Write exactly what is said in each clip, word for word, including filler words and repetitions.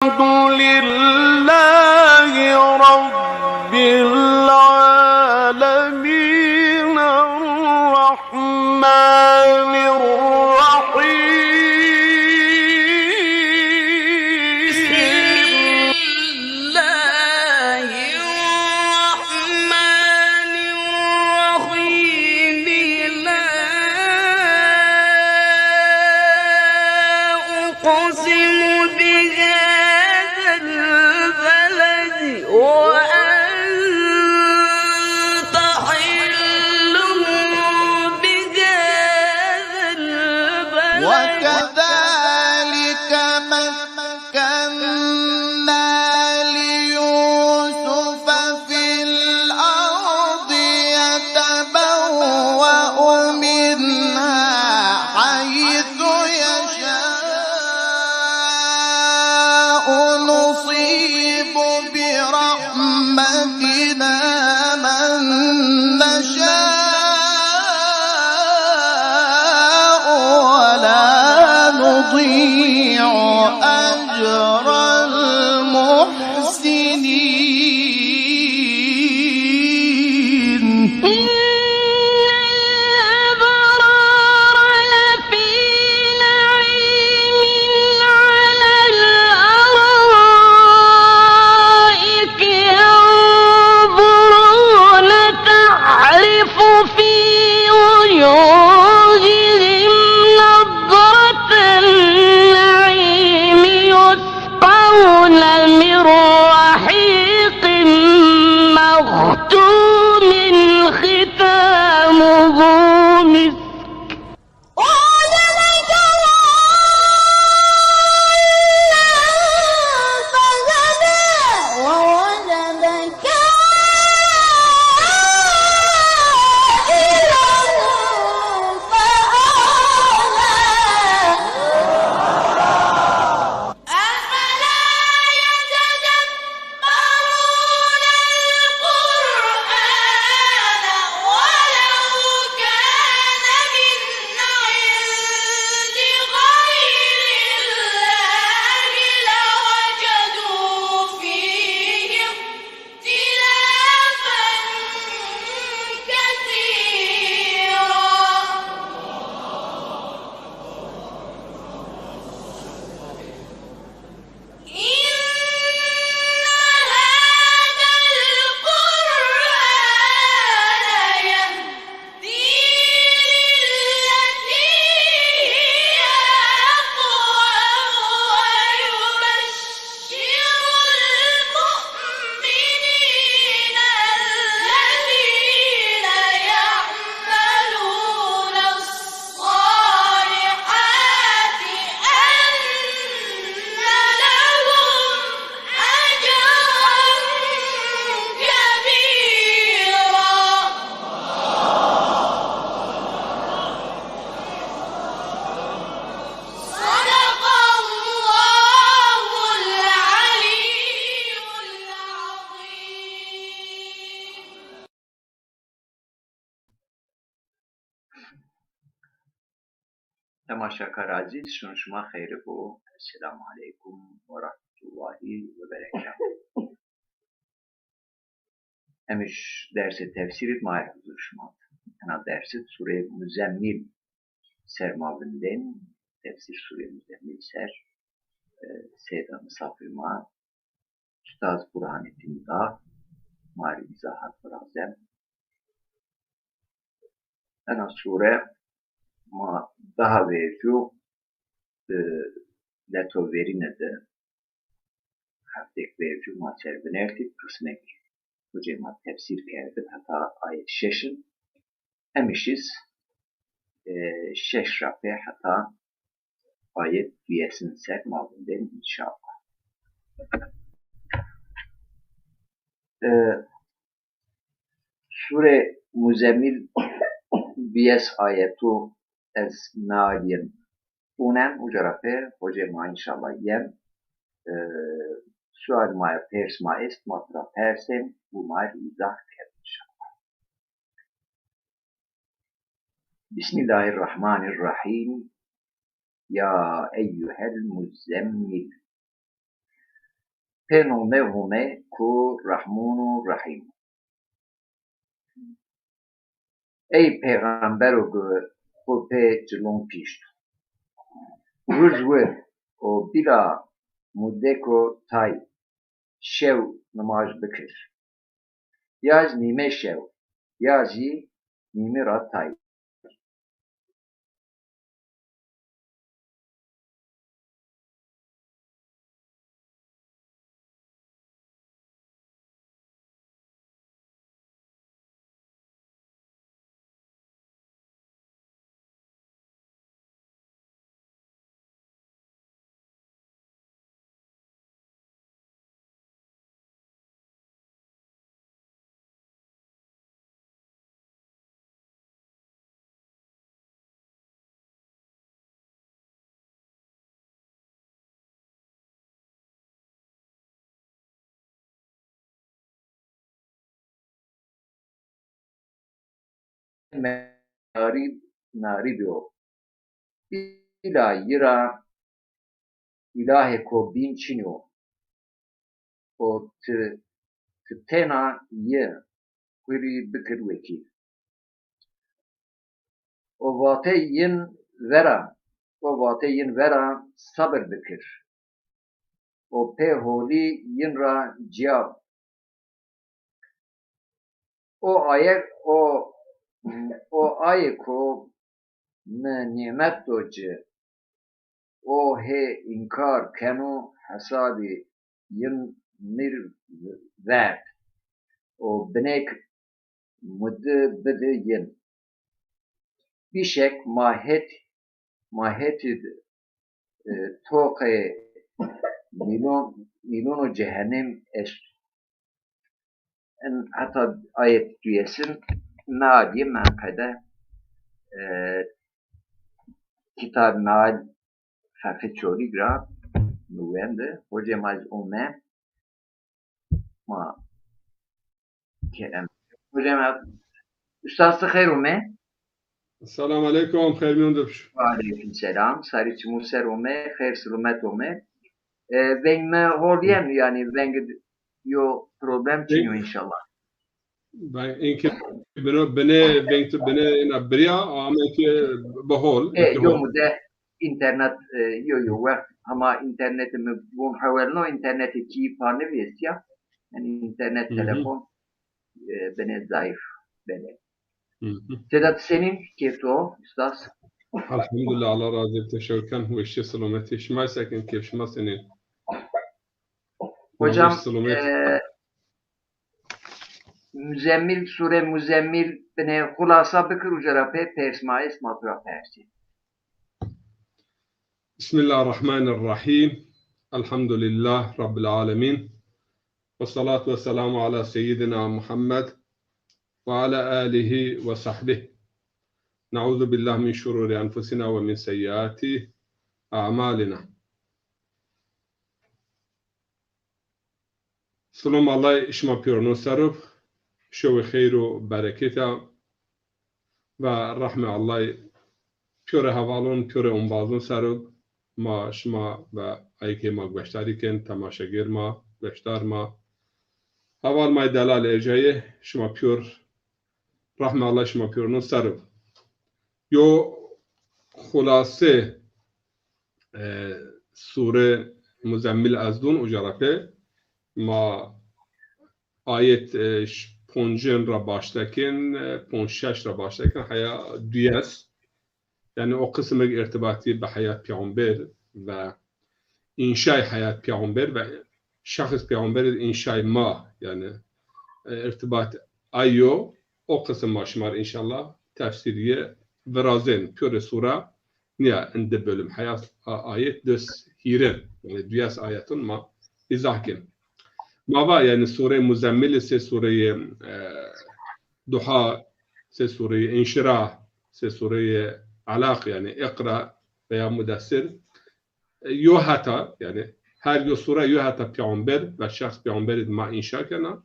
الحمد لله رب العالمين. الرحمن الرحيم. بسم الله الرحمن الرحيم. لا أقسم بهذا البلد وأنت حل بهذا البلد. وكذلك مكنا ليوسف في الأرض يتبوأ منها حيث يشاء نصيب برحمتنا من نشاء ولا نضيع أجر المحسنين. إن الأبرار لفي نعيم على الأرائك ينظرون تعرف في وجوههم نضرة النعيم يسقون من رحيق مختوم ختامه مسك. أفلا يتدبرون القرآن ولو كان من عند غير الله لوجدوا فيه اختلافا كثيرا. إن هذا القرآن يهدي للتي هي أقوم ويبشر المؤمنين الذين يعملون الصالحات أن لهم أجرا كبيرا. صدق الله العلي العظيم. Temaşakar aziz, şun şima xeyri bo. Esselamu aleykum ve rahmetullahi ve berekatuhu. Emî şu dersê tefsîrî ma huzur şima. Ena dersi Sûreyê Muzemmîl ser ma vindên, tefsîr Sûreyê Muzemmîl ser, e, seyda misafir ma, Ustaz Burhanettin Dağ, ma rê îzahat virazen. Ena sûre ma daha vercu, e, leto verîne de heftêk vercu ma ser vinertî qismek hocê ma tefsîr kerdi heta ayet şeşin. Emî şîz, e, şeş ra pê heta ayet duyesîn ser ma vindên înşallah. E, Sûre Muzemmîl duyes ayetu ez mealîyen unen, uca ra pê hocê ma înşallah yen, e, sual ma ya pers ma est, ma tira persên û ma rê îzah kerd înşallah. Bismillahirrahmanirrahim. Ya eyyuhel muzzemmil. Pê nome Home ku Rehmûn û Rehîm o. Ey pêxembero gi xwu pê cilon kîşt. Wirz wir o bîla mudeko tay şew nimaj bikir. Ya zî nîme şew, ya zî nîmi ra tay. Narî, narî bi o. Bîla yi ra îlahêko bîn çinî yo. O ti, ti tena yi xwî rî bikir wekîl. O vatê yin vera, o vatê yin vera sabir bikir. O pê holî yin ra cîya. O aye, o, o ayê ko mi nîmet do ci, o hê înkar keno hesabî yin mi rî verd. O binêk mudi bidi yin. Bîşek ma het, ma hetî, e, toqê nîlon, nîlono cehennem est. En heta ayet duyesin mealî menqede, e, kitab meal sefhe çolîg ra mi wende. Hocam ez ome. Ma kerem. Hocam, ustaz, ti xeyr ome. Selam aleykum, xeyr mîyon de bişo. Wa aleykum selam. Sarî çimû ser ome, xeyr silomet ome. E, veng mi hol yen, yanî veng yo problem çin yo înşallah. Ben inki bino bine veng tu bine ina biriya, ama ki bi hol, e, inki yo hol. Mude internet, e, yo, yo, wext hema internetê mi von hewelno, internetê kî pa nivêst ya. Yanî internet, hı hı, telefon, e, binê zayıf, belê. Hı hı. Sedat, senîn kêf to, ustaz? Elhamdülillah, Allah razı olsun. Teşekkür ken. Weşîye, selametî. Şima sekin, kêf şima senîn? Hocam, weş, selamet. E, Muzemmil, Sûre Muzemmil, binê xulasa bikir, uca ra pê pers ma est, ma tu ra persî. Bismillahirrahmanirrahim. Elhamdülillah Rabbil alemin. Ve salatu ve selamu ala seyyidina Muhammed ve ala alihi ve sahbihi. Nauzu billahi min şururi enfusina ve min seyyiati a'malina. Silom Allay şima pîyorno ser ib, şewê xeyr û berekêta ve rehmê Allay pîyorê hevalon, pîyorê ombazon ser ib, ma şima ve ayê ke ma gueştarî ken, temaşegêr ma, gueşdar ma, heval may delal ercayê, şima pîyor, rehmê Allay şima pîyorno ser ib. Yo xulase e, Sûre Muzemmil ez dûn, uca ra pê ma ayet, e, ş-, poncên ra başte kin, e, ponc şeş ra başte kin, heya duyes. Yanî o qisimêk irtibatî bi heyat peyxamber ve înşay heyat peyxamber ve şexs peyxamberî înşay ma, yanî, e, irtibat ayo, o qisim ma şima rê înşallah tefsîrîye virazên. Pîyorê sûra nîya, in di bölüm heya, a-, ayet des hîrin, yanî duyes ayeton ma îzah kin. Ma va, yanî sûreyê Muzemmilî, sê sûreyê, e, Duha, sê sûreyê Înşirah, sê sûreyê Alaq, yanî Îqra veya Mudessir, e, yo heta, yanî her yo sûre yo heta peyxamber ve şexs peyxamberî di ma înşa kena.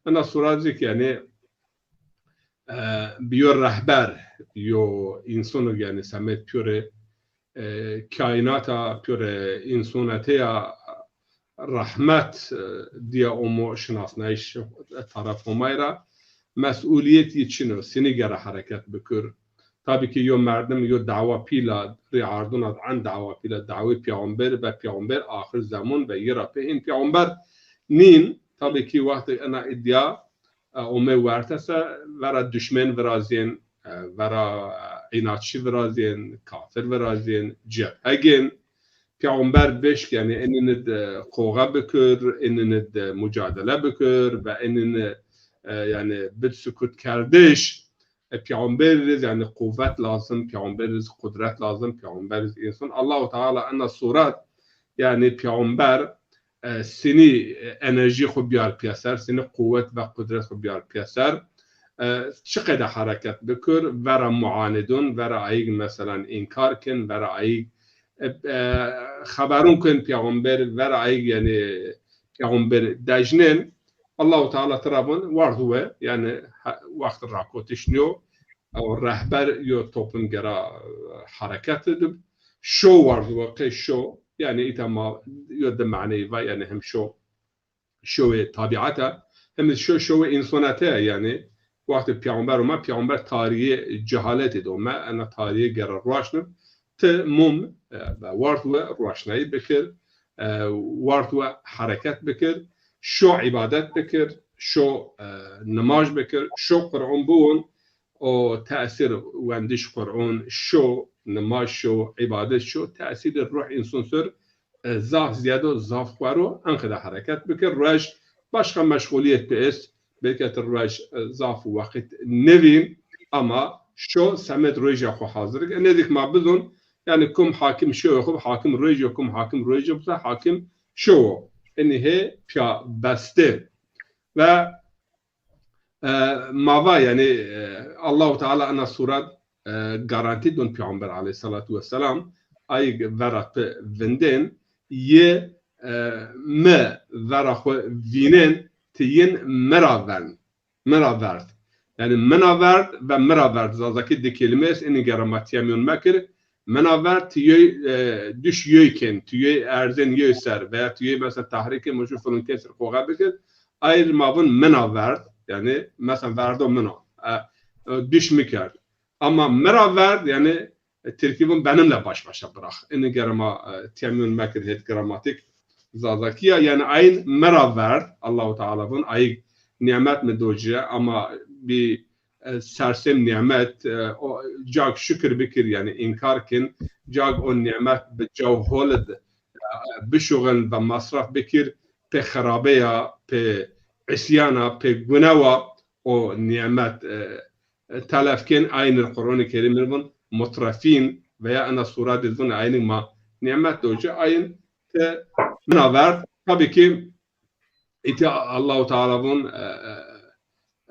Ena sûre zî ki, yanî, e, bi yo rehber, yo însonik, yanî semed pîyorê, e, kaînata, pîyorê însonetîya, rehmet, e, diye omo şinasnayîş taraf Homay ra. Mesulîyet yi çin o, sinî gera hereket bikir. Tabî ki yo merdim, yo dawa pîla rî arduna en dawa pîla, dawê peyxamber ve peyxamber axir zemun ve yi ra pê hîn peyxamber nîn. Tabî ki wextê ena îdîa, e, ome werte se, vera duşmen virazên, e, vera, e, înatçî virazên, kafir virazên, cebhe gên. Peyxamber vêşk, yanî enîni de qoxe bikir, enîni de mucadele bikir ve enîni, e, yanî bid sukut kerdiş. E, peyxamber riz, yanî, quwwet lazim, peyxamber riz qudret lazim, peyxamber riz însan. Allahu Teala ena suret, yanî, peyxamber, e, sinî, e, enerjî xwu biyar piyeser, sinî quwwet ve qudret xwu biyar piyeser. E, çi qede hereket bikir, vera muanidun, vera ayig, meselan, înkar kin, vera ayig, e, e, xeberun kin peyxamber, vera ayig, yanî, peyxamber dejnin. Allahu Teala tira vun, ward we, yanî, he-, wext rakotiş nîyo. O rehber yo toplum gera, e, hereket edib. Şo ward we, qey şo, yanî, îta ma yo di maneyî va, yanî, hem şo, şowê tabiata, hem şo, şowê însonete, yanî, wextê peyxamber ome, peyxamber tarîyê cehaletî de ome, ena tarîyê gera ruaşnib. Ti mum, e, ve ward we ruaşnayî bikir, e, ward we hereket bikir, şo îbadet bikir, şo, e, nimaj bikir, şo Qur'an biwun, o tesîr wendiş Qur'an, şo nimaj, şo îbadet, şo tesîrê ruh însan ser, e, zaf zîyade o, zaf xwer o, enqede hereket bikir. Ruej başqa meşxulîyet bi est, belkî ti ruej, e, zaf weqit nivîn, ama şo semed rueja xwu hazir ke. Nêzik ma bizon, yanî kum hakim şewê xwu, hakim ruejo, kum hakim ruejo bise, hakim şewo. Enî hê piya beste. Ve, e, ma va, yanî, e, Allahu Teala ena suret, e, garantî don Peyxamber aleyhissalatu vesselam, ayig vera ti vindên, yi, e, mi vera xwu vînên, ti yin mi ra vern, mi ra verd. Yanî mi na verd ve mi ra verd. Zazakî di kelîme est, enî gera ma tîya mîyon mekir. Mi na verd, ti yoy, e, duş yoy kên, ti yoy erzên yoy ser veya ti yoy mesela tehrîkê ma ju filan kesî qoxe bikir. Ayr ma vun mi na verd, yanî mesela verdo min o. E, e, duş mi kerd. Ama mi ra verd, yanî, e, tirkî vun benimle baş başa bırak. Enî gera ma, e, tîya mîyon mekir hêt gramatîk Zazakî ya, yanî ayin mi ra verd, Allahu Teala vun, ayig nîmet mi do ci, ama bi, e, sersêm nîmet, e, o, cag şukir bikir, yanî înkar kin, cag o nîmet bi caw holid, e, bişuxin ve masraf bikir, pê xirabeya, pê îsyana, pê gunewa o nîmet, e, e, telef kên, ayin ir Qur'anê Kerîm ir vun mutrefîn veya ena suret ir vun ayin ma nîmet do ci, ayin ti mi na verd. Tabî ki îta Allahu Teala vun, e, e,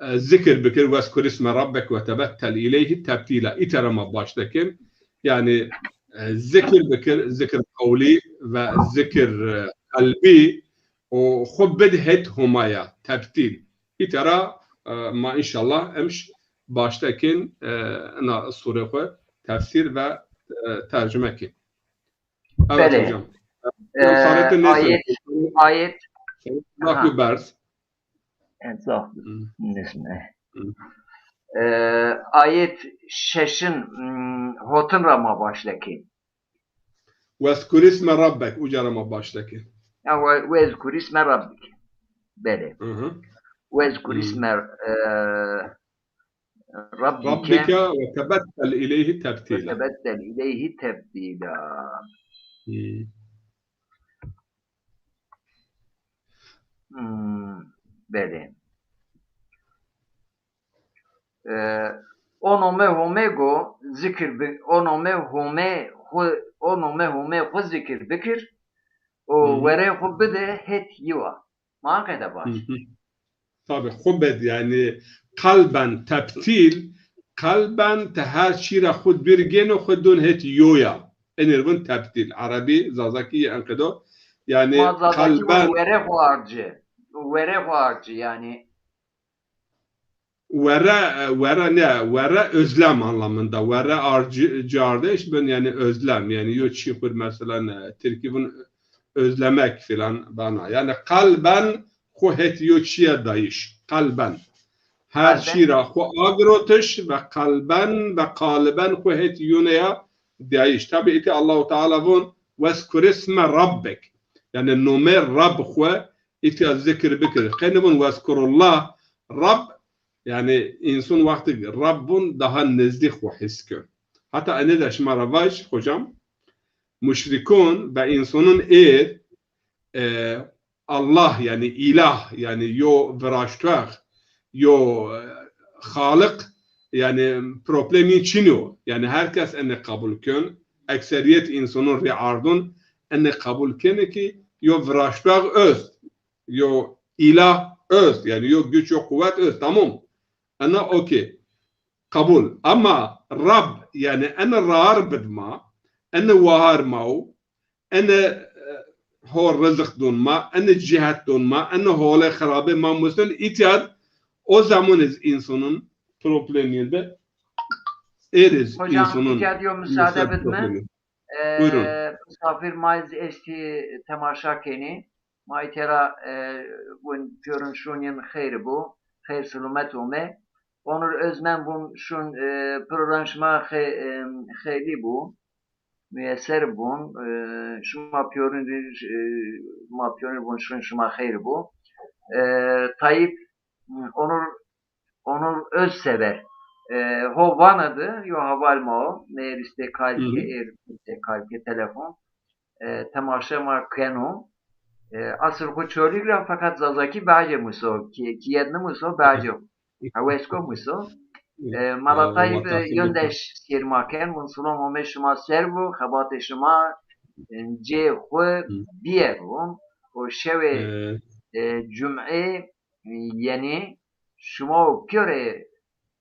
e, zikir bikir, "Wezkur isme rabbek ve tebettel ileyhi tebtîla." Îta ra ma başte kên. Yanî, e, zikir bikir, zikir qewlî ve zikir, e, qelbî û xwu bid hêt Homaya, tebtîl. Îta ra, e, ma înşallah emş başte kên, e, ina sure xwu tefsîr ve, e, tercume kên. Evet hocam. Ee, ayet, ayet, zaf berz. Evet, zaf. Ee, ayet şeşin, hmm, hotin ra ma başle kên. Wezkur isme rabbek, uca ra ma başle kên. Ya, we-, wezkur isme rabbek. Belê. Wezkur isme, e, Rabbike, Rabbike ve tebettel ileyhi tebtîla. Ve tebettel ileyhi tebtîla. Hmm. Hmm, belê. E, o nome Home go zikir bi-, o nome Home xwu, o nome Home xwu zikir bikir. O were xwu bide hêt yiwa. Ma qede baş. Tabî, xwu bed, yanî qelben tebtîl, qelben ti her çî ra xwu dûr gêno, xwu dûn hêt yoya. Enir vun tebtîl. Erebî, Zazakî yê enqedo. Yanî ma Zazakî qelben were xwu arci. Were xwu arci, yanî. Were, e, were ne, were özlem anlamında. Were arci, cardeş bin, yanî özlem. Yanî yo çî xwu, mesela, e, Tirkî vun özlemek filan bana. Yani kalben xwu het yo çiye dayış. Kalben. Her çî ra xwu agirotiş ve kalben ve kaliben xwu het yoneya dayış. Tabi iti Allahu Teala vun, "Wezkur isme rabbek." Yani nome Rabb xwu itiya zikir bikir. Qey nivun "Wezkurullah." Rabb, yani insun wexti Rabb vun daha nezdî xwu his kön. Hata ene de şima ra vaj, hocam, muşrikun ve insanın êr, e, Allah, yani ilah, yani yo viraştuex, yo, e, xaliq, yani problemî çin o. Yani herkes ene qebul kön, ekseriyet insanın rî ardun ene qebul kene ki yo viraştuex öst, yo ilah öst, yani yo güç, yo quwet öst, tamam. Ena okey. Qebul. Ama Rab, yani ene raar bid ma, ene wahar ma o, ene, e, ho rizq don ma, ene cihet don ma, ene hole xirabe ma muslim itiyad, o zaman iz insanın probleminde êr iz Hocam, insanın itiyad yo müsaade bidme. Problemi. E, Buyurun. Misafir ma iz esti temaşa keni. Ma itera, e, win piyorun şun yin xeyr bu. Xeyr selamet ome. Onur Özmen vun şun, e, program şima xe-, e, xeylî bu. Müyesser bun. E, şima piyorun, e, ma piyorun vun şun şima xeyr bu. E, Tayyip, Onur, Onur Özsever. E, ho vana di, yo heval ma o. Meğer işte kalke, er işte kalke telefon. E, temaşe ma keno. E, asıl xo Çolîg ra feqet Zazakî behce muso, ki, ki yed nimuso behce. Hewesko muso. E, Mala Tayyip, e, yöndeş sêr ma ken, vun silom ome şima ser bu, xebatê şima, e, cê xo biye bu. O şewê, e, cum'ê, e, yenî şima o piyore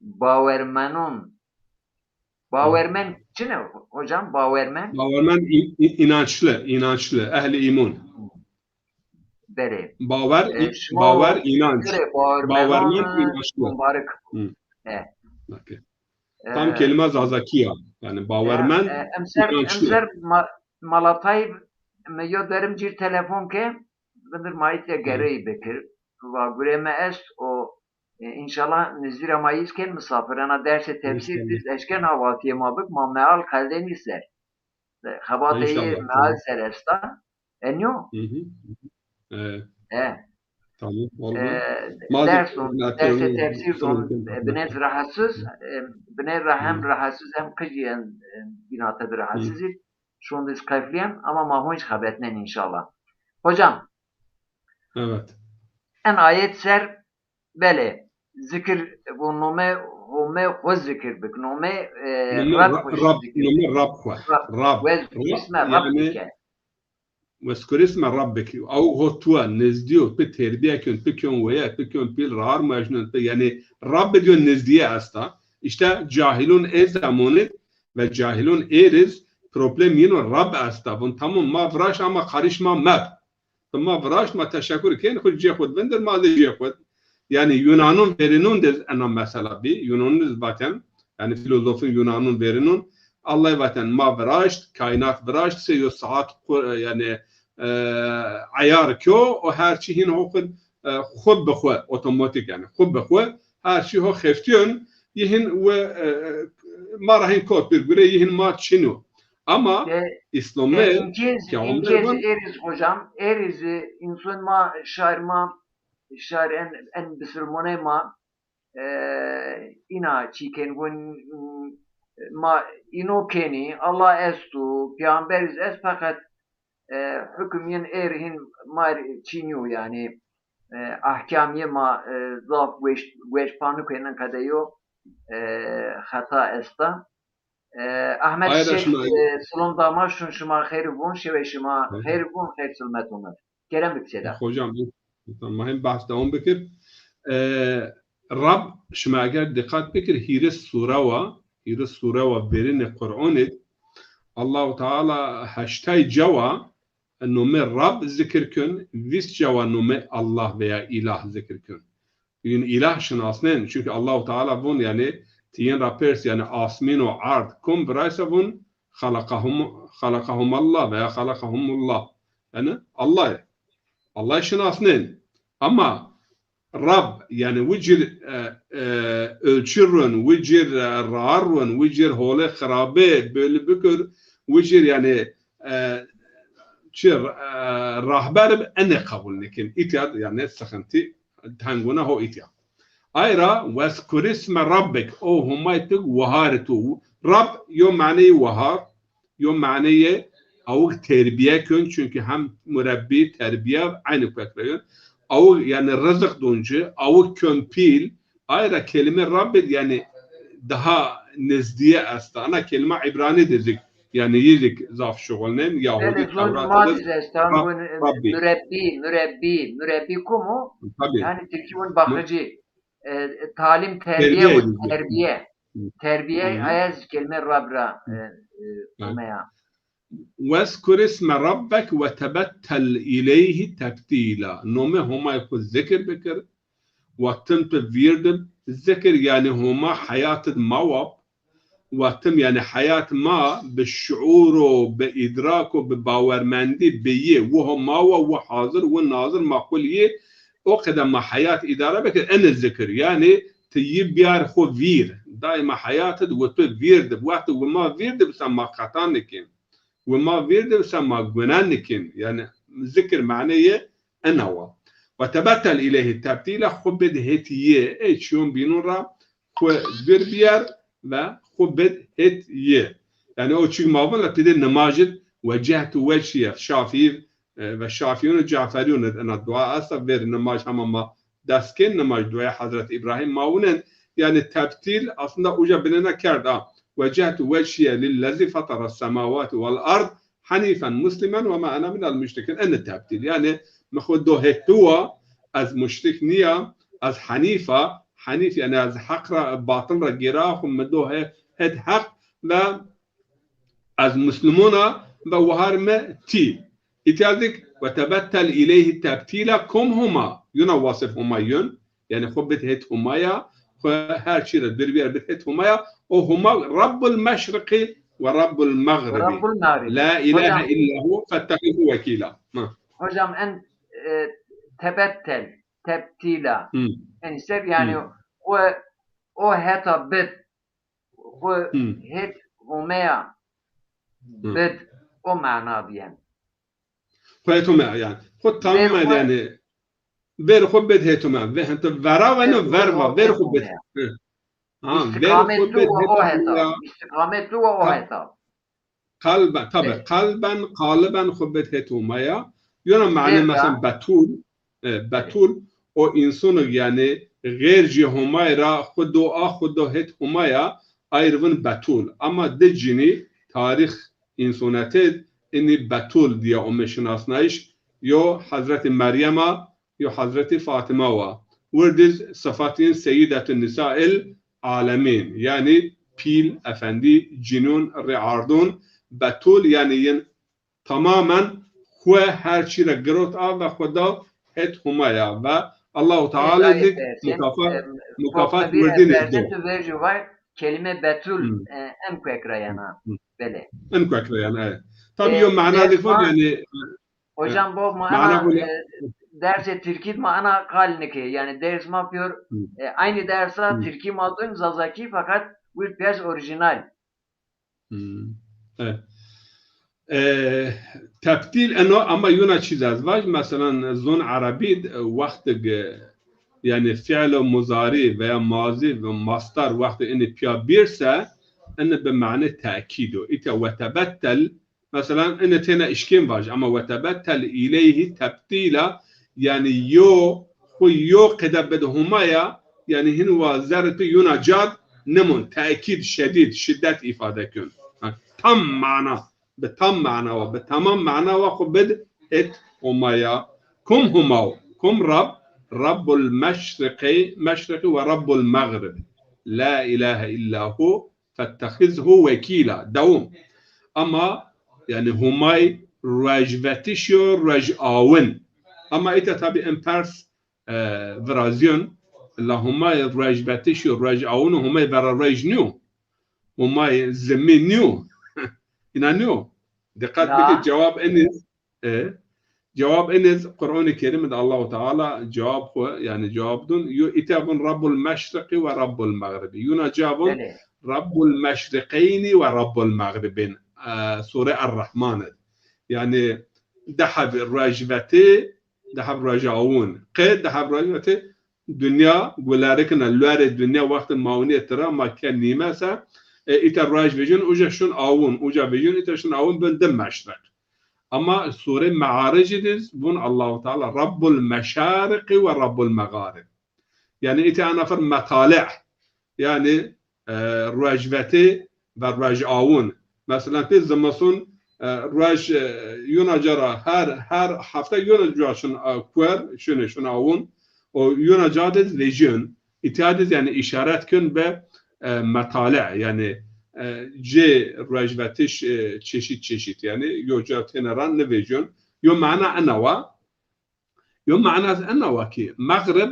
bawermenun Bawermen çi ne hocam? Bawermen? Bawermen in-, in-, inançlı, inançlı, ehli iman. Belê. Bawer, e, şima bawer, inanç. Bawermen, inançlı. Mübarek. Hı. E. Tam kelime Zazaki ya. Yani bawermen, e, emser, inançlı. Emser ma-, Mala Tayyip mi yo derim cir telefon ke, bindir ma itya gerey bikir. Va gureme est o E, înşallah nizîra ma yîz kên misafir. Ena dersê tefsîr diz eşken havaltîyê ma bik, ma meal qeldenî ser. E, xebatê yê meal ser esta. Enyo? E. Tamam, oldu. E, ders don, dersê tefsîr don, e, binê rahatsız, e, binê ra hem rahatsız hem qijî en, e, bînate de rahatsız î. Şondiz keyflîyen ama ma honc xebetnen înşallah. Hocam. Evet. En ayet ser Belê. Zikir, bu nome, home xo zikir bik. Nome, e, Rab xo zikir bik. Nome Rab xo. Rab. Wezkur isme Rabbike. Wezkur isme Rabbike. Aw ho tuwa nezdîyo, tu terbiye kön, tu kön weye, tu kön pîl raar mejnun, tu, yani Rab diyo nezdîye esta. İşte cahilun ê zamonid ve cahilun êriz problem yino Rab esta. Vun tamam ma viraş ama karışma meb. Ti ma viraşt, ma teşekur kên, xwu cê xwu di vindir, ma zî cê xwu di. Yanî Yunanun verînun de ena mesela bî. Yunanun de vaten, yanî filozofun Yunanun verînun, Allah vaten ma viraşt, kaînat viraşt, sey yo saat xwu, yanî, e, eyar kyo, o her çî hîn xwu, e, xwu bi xwu, otomatik yanî, xwu bi xwu, her çî ho xeftîyon, yi hîn we, e, ma ra hîn kot bir gure, yi hîn ma çin o. Ama, e, Îslamê, e, înkêz, peyxamber înkêz van êriz hocam, êriz, e, însan ma, şar ma, şar en, en bisilmonê ma, e, îna çî kên, vun, ma îno kenî, Allah esto, peyxamber iz est, feqet, e, hukum yin êr hîn ma rê çînî yo, yanî, e, ahkam yê ma, e, zaf weş, weş pa nukên, qede yo, e, xeta esta. E, Ahmet Şêx, e, silom dama şun, şima xeyr vun, şewê şima xeyr vun, xeyr silmet omer. Kerem bik sêda. Hocam, ma hem bahs dewam bikir. E, Rab, şima eger diqat bikir, hîris sure wa, hîris sure wa verînê Qur'anê, Allahu Teala heştay cawa nomê Rab zikir kön, vîst cawa nomê Allah veya îlah zikir kön. Yin îlah şinasnên. Çünkü Allahu Teala vun, yanî, ti yin ra pers, yanî, asmîn û erd kum viraysa vun, xalaqahum, xalaqahum Allah veya xalaqahumullah. Yanî Allah. Allah şinasnên. Ama Rab, yanî wicîr, e, e, ölçü run, wicîr, e, rar run, wicîr holê xirabe belî bikir, wicîr yanî, e, çi, e, rahber bi, enê qebul nikin. Îtya yanî sıkıntı, tenguna ho îtya. Ayra wezkurisme rabbek, o Humay tig wahar tu. Rab yo maneyê wahar, yo maneyê awik terbiye kön, çünkü hem murebbi, terbiye aynı kekre yön. Awik yanî rızık donci, awik kön pîl, ayra kelime rabbek yanî daha nizdiye esta. Ana kelime İbrani dedik. Yanî yî zik zaf şuxulnên, Yahudi, Tewrat, Rab-, Rabbi. Mürebbi, mürebbi, mürebbi kumu? Tabii. Yanî Tirkî vun bakıcı. E, talim, terbiye, terbiye. Terbiye, ayaz kelime Rab ra, e, e, omeya. Wezkur isme rabbek ve tebettel ileyhi tebtîla. Nomê Homay xwu zikir bikir. Wextin tu vîrd ib, zikir yanî Homa heyatid ma wab. Wextim yanî heyat ma bi şuur o, bi îdrak o, bi bawermendî bi yê, wi ho ma wa, wi hazir, wi nazir ma qul yê, o qede ma heyat îdare bikir, ene zikir. Yanî ti yî biyar xwu vîr. Daîma heyat id wi tu vîr dib. Wexti wi ma vîr dib, se ma xeta nikên. Wi ma vîr dib, se ma gune nikên. Yanî zikir maneyê ena wa. Ve tebettel ileyhi tebtîla, xwu bid hêt yê. Ey çiyon bînun ra xwu dûr biyar ve xwu bid hêt yê. Yanî o çîk ma vun la pîdê nimaj id, wecehtu wecîye, Şafî, e, ve Şafîyun û Caferîyun id ena dua esta, ver nimaj hema ma dest kên, nimaj duaya Hezret Îbrahîm ma wunen. Yanî tebtîl aslında uca binena kerd a. Wecehtu wecîye lillezî fetara semawati vel ard henîfen muslimen ve ma ene minel muşrikîn. Ene tebtîl. Yanî mi xwu do hêt tu wa, ez muşrik nîya, ez henîf a, henîf yanî ez heq ra, batil ra gêra xwu, mi do he-, hêt heq ve ez muslimon a ve wahar mi tî. Îtya zik ve tebettel ileyhi tebtîla, kom Homa, yuna wasif Homa yun, yanî xwu bid hêt Homaya, xwu her çî ra dûr biyar bid hêt Homaya, o Homa Rabbul meşriqî ve Rabbul mexribî. Rabbul mexribî. La ilahe illa hu fettexizhu wekîla. Hı. Hocam en, e, tebettel, tebtîla. Hı. En ser yanî xwu o heta bid, xwu hêt Homeya bid, o mana diyen. Xwu hêt Homeya yanî. Xwu tamam yanî. Ver xwu bid hêt Homeya. Ve, henta vera ve no, ver va, ver xwu bid. Hı. Ha, ver xwu bid hêt Homeya. İstikametli ve o heta. Kalben, tabi, kalben, kaliben xwu bid hêt Homaya. Yona mane mesela Betûl, e, Betûl, o însonig yanî xêrcî Homay ra xwu do a, xwu do hêt Homaya, ayr vin Betûl. Ama di cinî tarîx însonetid inî Betûl diye ome şinasnayîş. Yo Hezretî Meryem a, yo Hezretî Fatîma wa. Wirdiz sifatîn Seyyidetun Nisail Alemîn, yanî pîl, efendî, cinûn, rêardûn, Betûl, yanî yin tamamen xwu her çî ra girot a ve xwu da hêt Homaya ve Allahu Teala zik mukafat, mukafat wirdîn id do. Tu vercû vay, kelîme Betûl, e, en kuek ra yena. Belê. En kuek ra yena, evet. Tabi yo mana dik var yanî. Hocam, bu ma ena, e, dersê Tirkî ma ena qal nike. Yanî ders ma pîyor, e, aynı dersa Tirkî ma dun, Zazakî, fakat wir pers orijinal. E, tebtîl eno ama yuna çîz ez vaj, mesela zon Erebî, e, wextig, e, yanî fiil muzarî veya mazî ve mastar wextig inî piya bîr se, inî bi mane tekîd o. Îta ve tebettel Mesela, ine têna işkên vaj, ama ve tebettel îleyhî tebtîla, yanî yo, xwu yo qede bid Homaya, yanî hin wa zerrê tu yuna cad nimon, tekîd, şedîd, şiddet îfade kön. Ha, tam mana, bi tam mana wa, bi tamam mana wa xwu bid hêt Homaya. Kum Homa o, kum Rab, Rabbul meşriqî, meşriqî ve Rabbul mexrib. La ilahe illa hu, fettexizhu wekîla. Dewom. Ama, yanî, Homay ruejvetiş yo, ruejawin. Ama îta tabî en pers, e, virazîyon, la Homay ruejvetiş yo, ruejawin o, Homay vera ruej nîyo. Homay zimî nîyo. Îna nîyo. Diqet bikî, cewab enî. E, Cewab iniz, Qur'an-ı Kerim de Allahu Teala cewab xo, yani cewab dun, yo ite vun Rabbul Meşriqi ve Rabbul Mağribi. Yuna ca vun Belê. Rabbul Meşriqeyni ve Rabbul Mağribin. E, Sure Er-Rahman id. Yani di heb ruej veti, di heb ruej awun. Qe di heb ruej veti dinya gulerikine, luerê dinya wextê mawinê tira ma ke nîme se, e, ite ruej vejin, uca şun awun, uca vejin, ite şun awun bin di meşriq. Ama Sure Me'arici diz vun Allahu Teala Rabbul Meşariqi ve Rabbul Meğarib. Yani ite anafir metali', yani, e, ruejvetê ve ruej awun. Mesela pê zimiston, e, ruej, e, yuna ca ra her, her hefte yuna ca şun, e, kuer, şun, şun awun. O yuna ca de vejin. Îtya de yani işaret kön be, e, metali', yani, e, cê ruejvetiş, e, çeşit çeşit, yani yo ca têne ra nivejin. Yo mana ena wa, yo manaz ena wa ki Mexrib,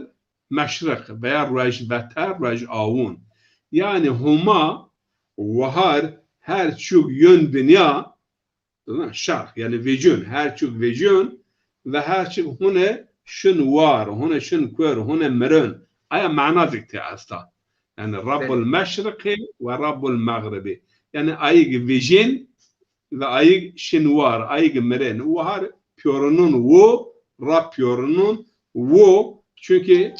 meşriq veya ruejvete, ruej awun. Yani Homa, wahar, her çuk yön dinya, şerq, yani vecun, her çuk vecun ve her çuk hune şun war, hune şun kuer, hune miron. Aya mana zik te esta. Yani Rabbul Meşriqi ve Rabbul Mağribi. Yani ayig vejin ve ayig şin war, ayig miren. Wahar piyorunun wu, Rab piyorunun wu. Çünkü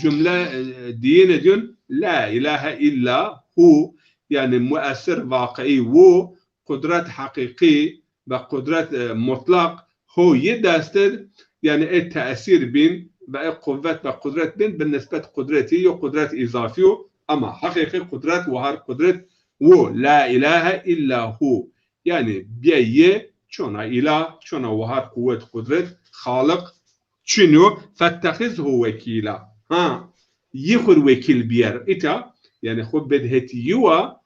cümle, e, diyine diyon, la ilahe illa hu, yani müessir, vakıi wu, qudret haqiqi ve qudret, e, mutlaq ho yi dest id, yani e tesir bin ve e quwwet ve qudret bin bi nisbet qudretî yo qudret îzafî yo, ama haqiqi qudret, wahar qudret wu, la ilahe illa hu. Yani bîye yi çona îlah, çona wahar quwwet, qudret, xaliq çin yo. Fettexizhu wekîla. Ha, yi xur wekîl biyer. Îta, yani xu bid het yi wa,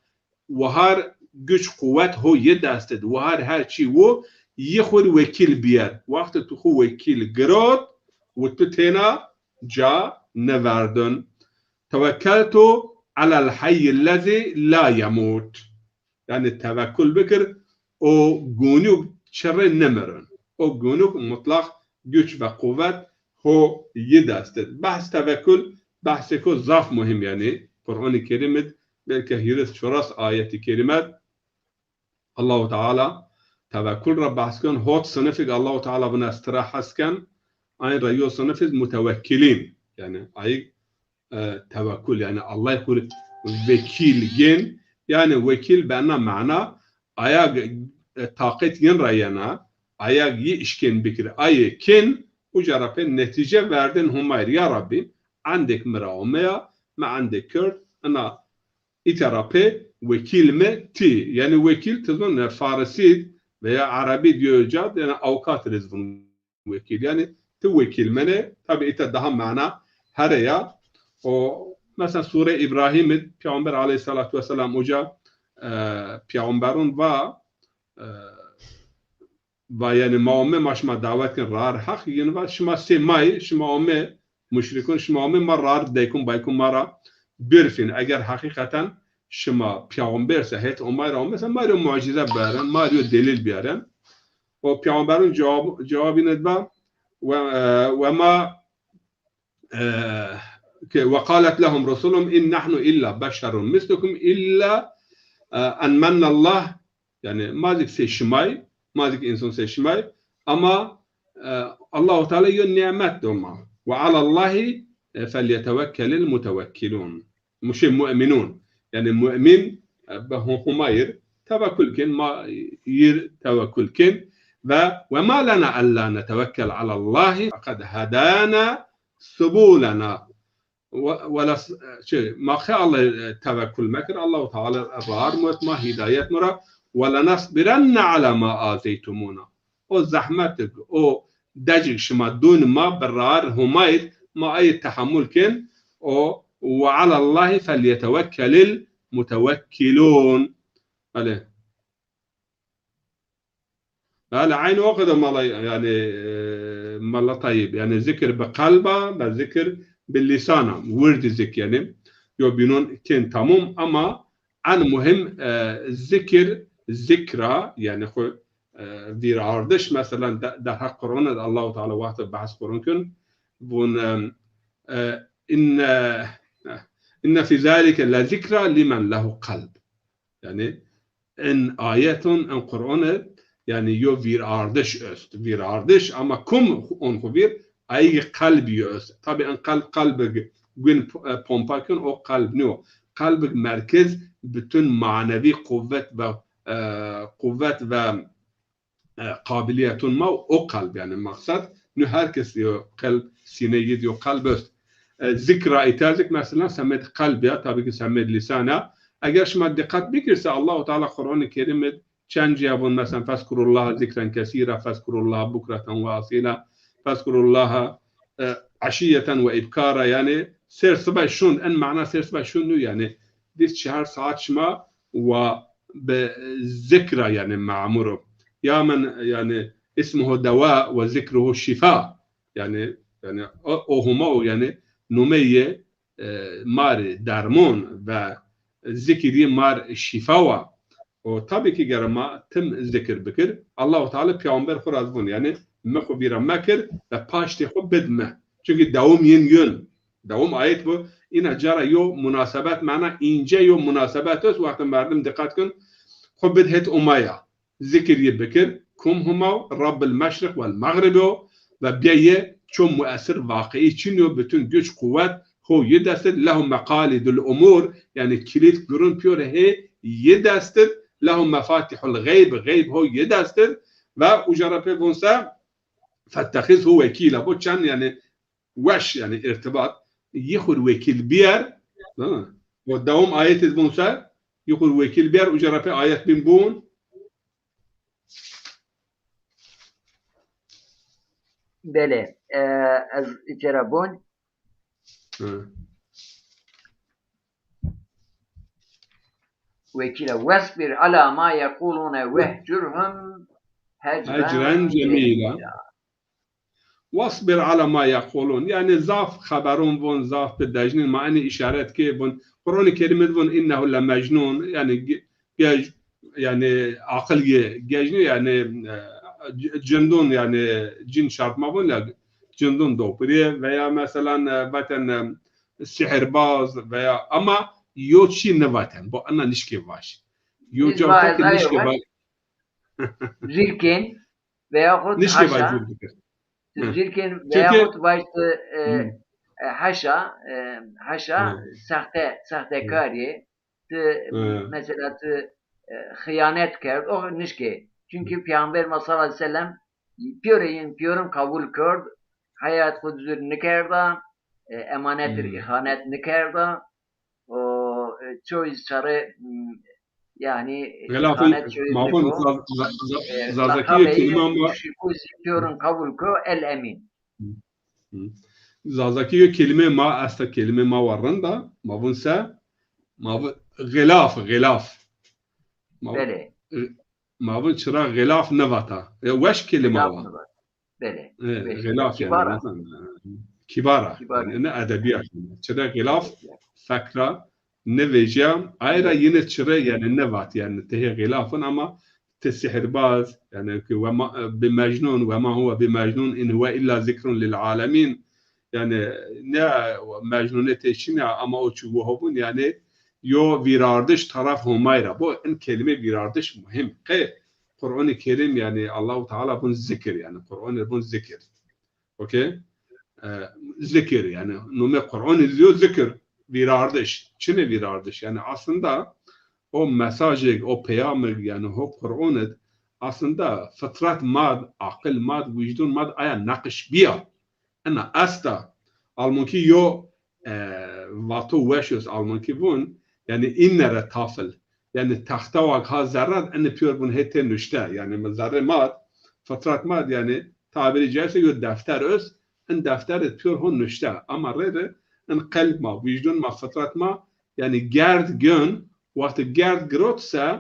wahar güç, quwwet ho yi dest id. Wahar her çî wu, yi xur wekîl biyer. Wextê tu xu wekîl girot, wu tu têna ca niverdin. Tewekkeltu alel heyyillezî la yemut. Yani tevekkul bikir, o gonuk çirrê nimirin. O gonuk mutlaq güç ve quwwet ho yi dest id. Behs tevekkul, behsêko zaf muhim yani. Qur'an-ı Kerim id belki hîris çoras ayet-i kerîme id Allahu Teala tevekkul ra behs ken, hot sınıfik Allahu Teala vun ez tira hes ken, ayn ra yo sınıfik mutevekkilin. Yani ayik, e, tevekkul, yani Allah xu vekil gên, yani vekil bena mana, ayag, e, taqet yin ra yena, ayag yi işkên bikir, ayê kên, uca ra pê netîce verdin Humayr, ya Rabbi, endek mi ra omeya, mi endek kerd, ina Îta ra pê wekîl mi tî. Yani wekîl ti zon, e, Farisî veya Erebî diyor ca, yani avukat rê zî vun wekîl. Yani ti wekîl mene, tabi îta daha mana here ya. O mesela Sure İbrahim id Peygamber aleyhissalatu vesselam uca, e, peygamberun va, e, va, yani ma ome ma şima dawet kin rar Heq, yin va şima sê may, şima ome muşrikun, şima ome ma rar deykun baykun ma ra birfin. Eger heqîqeten şima peyxamber se, het omay ra ome se, ma rê mucize biyarin, ma rê delil biyarin. O peyxamberun cewab, cewabîne va, ve, e, ve ma e, ke, ve qalet lehum rusuluhum in nahnu illa beşerun mislukum illa, e, en mennallah, yani ma zik sey şimay, ma zik insan sey şimay, ama, e, Allahu Teala yo nimet do ma. Ve alallahi, e, felyetevekkelil mutevekkilun. Mu-, şey, mu'minun. Yani mu'min, e, be hu-, Humayr tevekkül kin, ma yir tevekkül kin. Ve, ve ma lena alla netevekkel alallahi qed hedana subulena. Ve, ve las-, şey, ma qe Allah, e, tevekkül mekir, Allahu Teala rar mut ma, hidayet mura. Ve lenasbirenne ala ma azeytumuna. O zehmetik, o decik şima dun ma bi rar Humayr, ma ay tehammül kin, o ve alallahi felyetevekkelil mutevekkilun. Belê. Belê, aynı o kadar mala, yani, e, mala Tayyip. Yani zikir bi kalba ve zikir bi lisana. Wirdi zik yani. Yo binon kin tamam ama en muhim, e, zikir, zikra, yani xu, e, vîrardiş, mesela de, derheq Qur'an de Allahu Teala wextê behs Qur'an kin, vun, e, e, inne, inne fî zalike le zikra limen lehu kalb. Yanî, in ayeton, in Qur'an, yanî, yo vîrardiş est. Vîrardiş, ama kum on xu vîr, ayî qelb yo est. Tabi in qelb, qelbig gwin p-, e, pompa kin, o qelb niyo. Qelbig merkez, bütün manevi quwwet ve, e, quwwet ve e, qabiliyetun ma o qelb, yanî, maqsed, nu her kes yo qelb, sîne yid yo qelb est. E, zikra îtazik, mesela, semed qelb ya, tabi ki semed lisan a. Eger şima diqet bikir se, Allahu Teala Qur'an-ı Kerim id çend ciya vun, mesela, fezkurullaha zikren kesîra, fezkurullaha bukreten ve asîla, fezkurullaha, e, eşîyeten ve îbkara, yanî, ser sibay şund, en mana ser sibay şund nu, yanî, vîst çar saat şima wa bi zikra, yanî, memur o. Ya men, yanî, ismuhu dewa ve zikruhu şifa. Yanî, yanî, o, o huma o, yanî, numeyê, e, ma rê dermon ve zikirî ma rê şifa wa. O tabi ki gere ma tim zikir bikir. Allahu Teala peyxamber xu ra vun, yanî, mi xu vîra mekir ve paştê xu bid mi. Çunkî dewam yin yun. Dewam ayet bu. Îna cara yo munasebet, mana înce yo munasebet est. Wextê merdim diqet kin, xu bid het umaya. Zikir yi bikir, kum huma Rabbil meşriq vel mexrib o ve biyeye ço muessir, vaqî çin yo, bütün güç, quwwet ho yi dest id, lehu meqalidul umur, yanî kilit gurun pîyor hê yi dest id, lehu mefatihul xeyb, xeyb ho yi dest id ve uca ra pê vun se, fettexizhu wekîla. Bu çend, yanî, weş, yanî irtibat. Yi xur wekîl biyer. Ha. O dewam ayet id vun se, yi xur wekîl biyer, uca ra pê ayet bin bun. Belê. E, ez îtê ra bun. Hı. Wekîla, "Vesbir ala ma yequlune vehcurhum hecren cemîla." Wasbir ala ma yequlun. Yanî zaf xeberun vun, zaf ti dejnîn, ma enî îşaret kê vun. Qur'an-ı Kerim id vun innehu le mecnun. Yanî ge-, gej, yanî aqil yi gej nîyo, yanî, e, c-, cindun, yanî cin şart ma vun ya, cindun dopirî veya mesela, e, vaten, e, sihirbaz veya, ama yo çî nivaten. Bu ana nişkê vaş. Yo cawta ki nişkê vaş. Zirkên veyahut haşa. Zirkên veyahut vajti, e, e, haşa, e, haşa sahte, sahtekarî, ti, mesela ti, e, xiyanet kerd, o nişkê. Çünkü Peyxamber ma sallallahu aleyhi ve sellem pîyorê yin pîyorin qebul kerd, heyat xu zûr nikerda, e, emanet ir îxanet nikerda, o, e, çoy sarê, m, yanî, e, îxanet çoy niko. E, Zazakî yo kelîme ma. Şiko zî pîyorin qebul ko, El Emîn. Zazakî yo kelîme ma esta, kelîme ma wa rind a, ma vun se, ma vun xilaf, xilaf. Belê. Ma vun çira xilaf nivata. E, weş kelîma wa. Belê. E, xilaf yanî. Kîbar a. Kîbar a. Yanî ne edebîyat. Çira xilaf fek ra nivêjîya. Aye ra yine çira yanî nivat yanî ti hê xilaf in ama ti sihirbaz, yanî ki wema, bi mecnun, wema huwe bi mecnun, in huwe illa zikrun lil alemin. Yanî ne mecnunê tê çin a ama o çi wiho bun, yanî yo vîrardiş taraf Homay ra bo. In kelîme vîrardiş muhîm. Qey Qur'an-ı Kerim, yanî Allahu Teala bun zikir, yanî Qur'an bun zikir. Okey? E, zikir, yanî numê Qur'an zî yo zikir, vîrardiş. Çinê vîrardiş? Yanî aslında o mesajêk, o peyamêk, yanî ho Qur'an id aslında fitret mad, aqil mad, wijdon mad aya neqiş biya. Ena esta. Almankî yo, e, vato weş est, Almankî vun, yanî innere Tafel. Yanî textewak ha zerre d, ene pîyor vun hê tê nuşte. Yanî mi zerrê ma d, fitret ma d, yanî tabîrî caîse yo defter est, in defter id pîyor ho nuşte. Ama rê rê in qelb ma, wijdon ma, fitret ma, yanî gerd gön, wextê gerd girot se,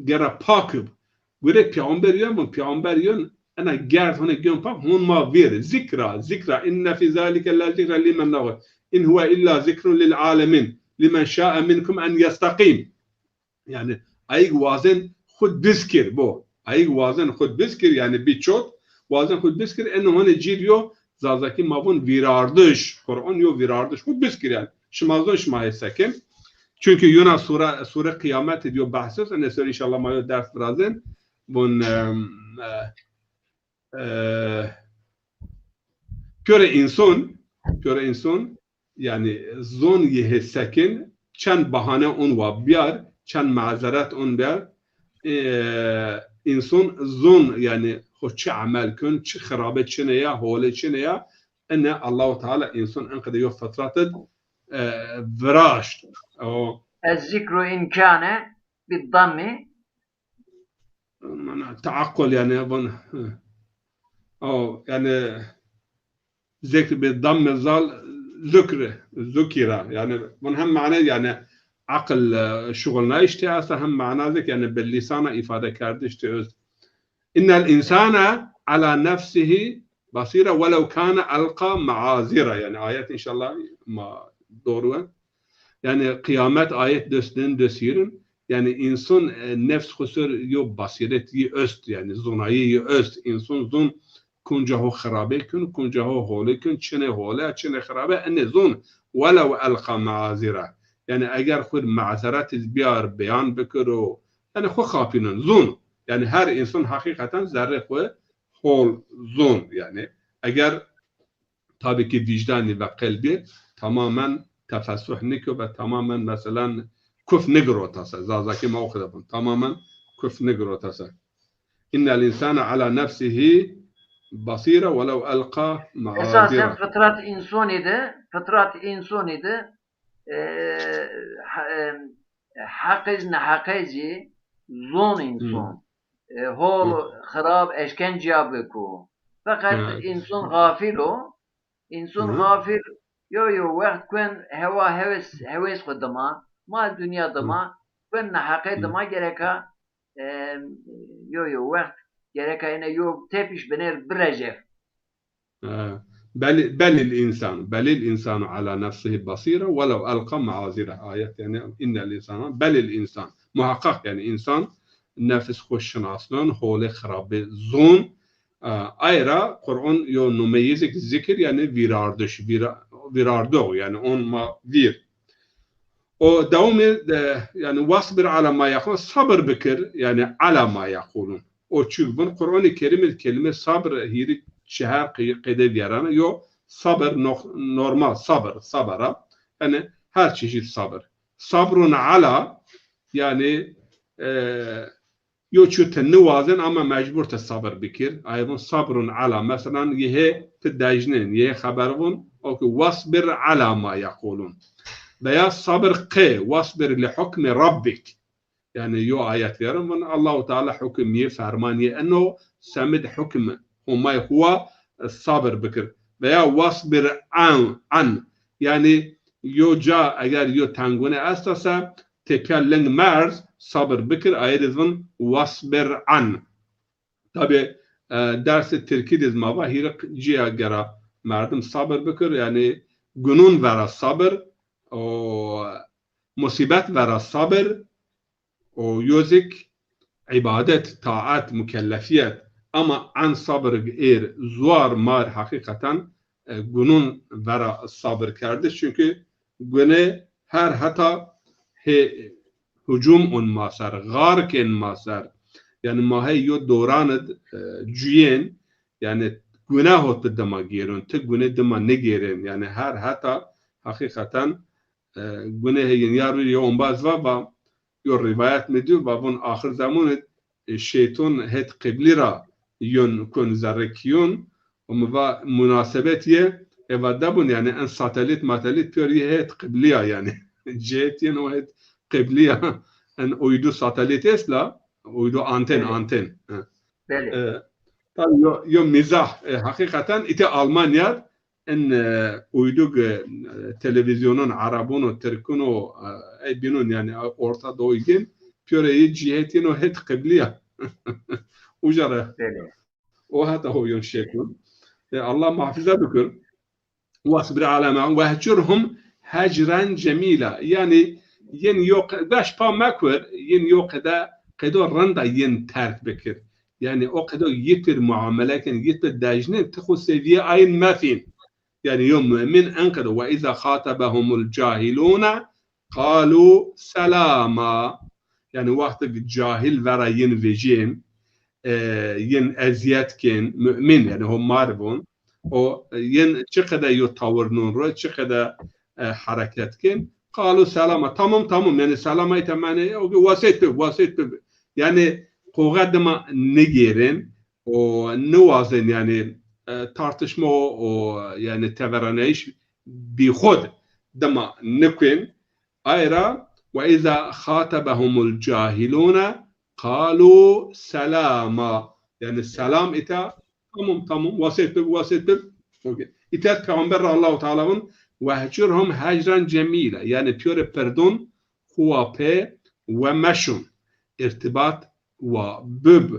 gera pak ib. Gure peyxamber yon, vun peyxamber yon, ena gerd hone gön pak, hon ma vêr. Zikra, zikra, inne fî zalike le zikra limen nehu. In huwe illa zikrun lil alemin. Limen şa'e minkum en yestaqîm. Yanî ayig wazen xu diz kir bo. Ayîg wazen xud biskir, yanî bî çot, wazen xud biskir, eno honê cîr yo, Zazakî ma vûn vîrardiş, Qur'an yo vîrardiş, xud biskir yanî. Şima zon şima hê sekin. Çunkî yuna sure, sure Qîyamet id yo behs est, ene ser înşallah ma yo ders virazên. Vûn, e, e, e, pîyorê înson, pîyorê înson, yanî zon yi hê sekin, çend bahane on wa biyar, çend mazeret on biyar, e, înson zon, yanî xo çi emel kun, çi xirabe çine ya, hole çine ya, ene Allahu Teala înson enqede yo fitrat id, e, viraşt. O Ez zikru in kâne bid dammi. Mana, teaqqul yanî, vûn, hı. O, yanî, zikr bi dammî zal, zukri, zukira. Yanî, vûn hem mana, yanî, aqil, e, şuxulnayış tê esta, hem mana zikr, yanî, bi lîsana îfade kerdiş tê öz. Innel însane ala nefsihî basîra welew kâne elqa meazîra. Yanî, ayet înşallah ma doğru. Yanî qîyamet ayet des din, des hîrin. Yanî însan, e, nefs xo ser yo basîret yi est, yanî zonayî yi est. Însan zon kunca ho xirabe kun, kunca ho hole kun, çinê hole, çinê xirabe, enê zon. Welew elqa meazîra. Yanî eger xo mazeret iz biyar, beyan bikir o, yanî xo xapînin, zon. Yanî her însan heqîqeten zerrê xo hol zon. Yanî eger Tabii ki vicdanî ve qelbî tamamen tefessuh niko ve tamamen, meselan, kuf nigirota se. Zazakî ma o qede vûn. Tamamen kuf nigirota se. Innel însane ala nefsihî basîra welew elqa meazîra. Esasen fitrat însonî de, fitrat însonî de, e, ha-, e, heqij neheqijî zon înson. E, hol, xirab, eşkenciya biko. Feqet înson xafil o. Înson xafil yo yo wext kuen hewa hewes, hewes xo dima, mal dinya dima, kuen neheqe dima gereka, e, yo yo wext gereka ene yo tepîş binêr birejef. E, belî, belîl însan, belîl însanu ala nefsihî basîra welew elqa meazîra. Ayet yanî, innel însana, belîl însan. Muhaqqaq yanî însan nefis xo şinasnon, holê xirabê zon. E, ay ra Qur'an yo numeyî zik zikir yanî vîrardiş, vîra-, vîrardo yanî on ma vîr. O dewamê de, yanî, "Wasbir ala ma yequlun", sabir bikir, yanî, "ala ma yequlun". O çik vûn, Qur'anê Kerîm id kelîme sabir hîrî çehar qey-, qeyde vîyarena. Yo sabir, no-, normal sabir, sabir a. Yanî, her çeşit sabir. Sabrun ala, yanî, e, yo çî ti niwazen ama mecbur ti sabir bikir. Ay vûn sabrun ala. Meselan, yê hê ti dejnên, yê hê xeber vûn, o ki wasbir ala ma yequlun. Veya sabir qe, wasbir li hukmi rabbik. Yanî yo ayet vîyarên vûn, Allahu Teala hukim yê, ferman yê eno, semid hukim Homay huwa, e, sabir bikir. Veya wasbir an, an. Yanî yo ca eger yo tengune esta se, tepya ling merz, sabir bikir, ayê de vûn wasbir an. Tabi, e, dersê tirkî de ma va hîrê cîya gera merdim sabir bikir, yanî gunun vera sabir, o musîbet vera sabir, o yo zik îbadet, taat, mukellefîyet. Ama en sabir êr zuar mar heqîqeten, e, gunun vera sabir kerdiş. Çunkî gune her heta hê hucum on ma ser, xar kên ma ser. Yanî ma hey yo doran id, e, cuyên, yanî guneho ti dima gêrun, ti gune dima nigêrên. Yanî her heta heqîqeten, e, gune hê yin. Yar bir yo ombaz va, va, yo rîvayet mi dî, va vûn axir zemun id, e, şeyton het qiblî ra yun kun zerre kîyun. Û mi va munasebet yê, e, va debun, yanî en satelît matelît pîyor yê het qiblî ya, yanî cihet yin o het qiblî ya. En uydu satelît est la, uydu anten, anten. Ha. Belê. E, tabi yo, yo mîzah, e, heqîqeten îtê Almanya en, e, uydug, e, televîzyonun, erebun o, tirkun o, e, ey bînun, yanî, e, Orta Doğu gin, pîyorê yê cihet yin o het qiblî ya. Uca ra. Belê. O heta ho yon şekun. E, Allah muhafize bikir. Wasbir ala ma, wehcurhum hecren cemîla. Yanî, yin yo qe-, beş pa mekur, yin yo qede, qedo renda yin terk bikir. Yanî o qedo yîtir muamele kin, yîtir dejnin, ti xwu sevîyê ayin mefîn. Yanî yo mumin enqedo. "Ve iza xatebehumul cahilûne qalû selama." Yanî wextik cahil vera yin vejîn, e, yin eziyet kin, mumin, yanî ho mar vûn, o, e, yin çi qede yo tawir nûn ro, çi qede, e, hereket kin, qalû selama. Tamam, tamam. Yanî selama îta mane, o ki wasêt bib, wasêt bib. Yanî qoxe dima nigêrin, o niwazên yanî, e, tartışma o, o, yanî teveranayîş bîxud dima nikin. Ay ra, "Ve iza xatebehumul cahilûne qalû selama." Yanî selam îta, tamam, tamam, wasêt bib, wasêt bib. Okey. Îta Peyxamber ra Allahu Teala vûn, "Vehcurhum hecran cemîla." Yanî pîyorê pirdûn xwu wa pê we meşûn. Îrtibat wa bib.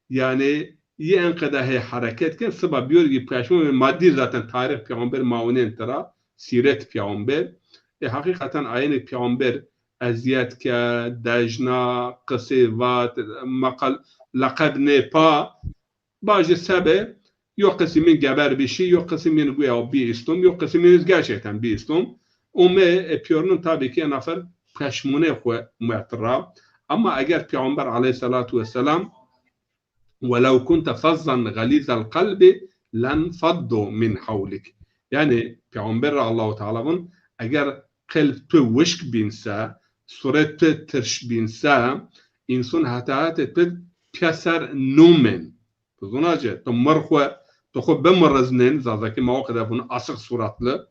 Yanî yi enqede hê hereket kin, siba bîyor yi peşmûn. Ma dî zaten tarîx Peyxamber ma wunên tira, sîret Peyxamber. E, heqîqeten ayênik Peyxamber eziyet ke, dejna, qisê vat, meqal, leqeb nê pa, bajê sebe, yo qisî min geber bî şî, yo qisî min guya bî îstûm, yo qisî min gerçekten bî îstûm. Ome, e, pîyornûn tabî ki ena fer peşmûnê xwu muet ra. Ama eger Peyxamber aleyhisselatu vesselam, "Welew kunte fazzan xelîzel qelbi lenfaddu min hewlik." Yanî Peyxamber ra Allahu Teala vûn, eger qelb tu wişk bîn se, suret tu tirş bîn se, însan heta hetê tu pîya ser nûmên. Tu zûna ci, tu mir xwu, tu xwu bimiriznên, Zazakî ma o qede vûn asık suratlı,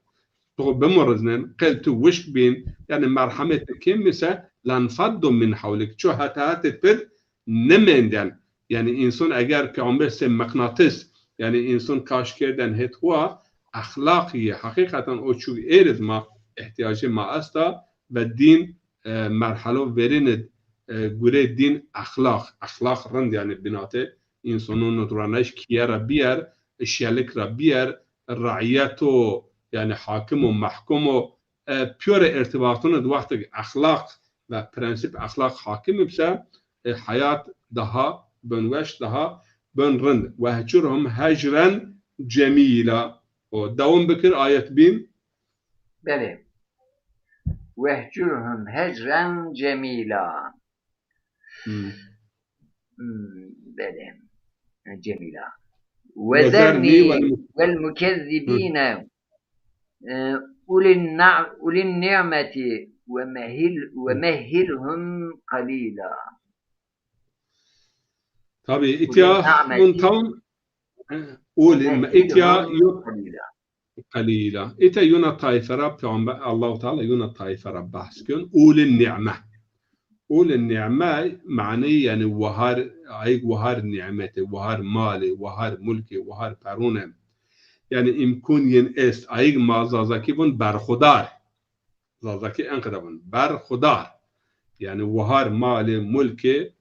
tu xwu bimiriznên, qelb tu wişk bîn, yanî merhemet tu kêm bîn se, lenfaddu min hewlik, ço heta hetê tu nimênden. Yanî însan eger Peyxamber sey miqnatis, yanî însan kaş kerden hêt xwu, exlaq yi, heqîqeten o çûk êriz ma îhtîyacê ma esta ve dîn, e, merhelo verîn id, e, gurê dîn exlaq, exlaq rind yanî binate, însanûn id ranayîş kîye ra bîyer, şelik ra bîyer, reîyet o, yanî hakim o, mehkum o, e, pîyorê îrtibatûn id wextik exlaq ve prensîp exlaq hakim ib se, e, heyat daha binweş, daha bin rind. "Vehcurhum hecren cemîla." O dewam bikir, ayet bîn. Belê. "Vehcurhum hecren cemîla." Hmm. Hmm, belê. Cemîla. "Ve zerni vel mukezzibîne, e, ulin na-, ulin ni'meti ve mehil-, ve mehhilhum qalîla." Tabî, îtya, un tam, e, ulin, îtya, yok. Qalîla. Îta yona tayfe ra Peyxamber, Allahu Teala yona tayfe ra behs kên. Ulin nîme. Ulin nîme maneyî yanî wahar, ayik wahar nîmetê, wahar malê, wahar mulkê, wahar perûne. Yanî îmkûn yin est, ayik ma Zazakî vûn berxudar. Zazakî enqede vûn berxudar. Yanî wahar malê, mulkê.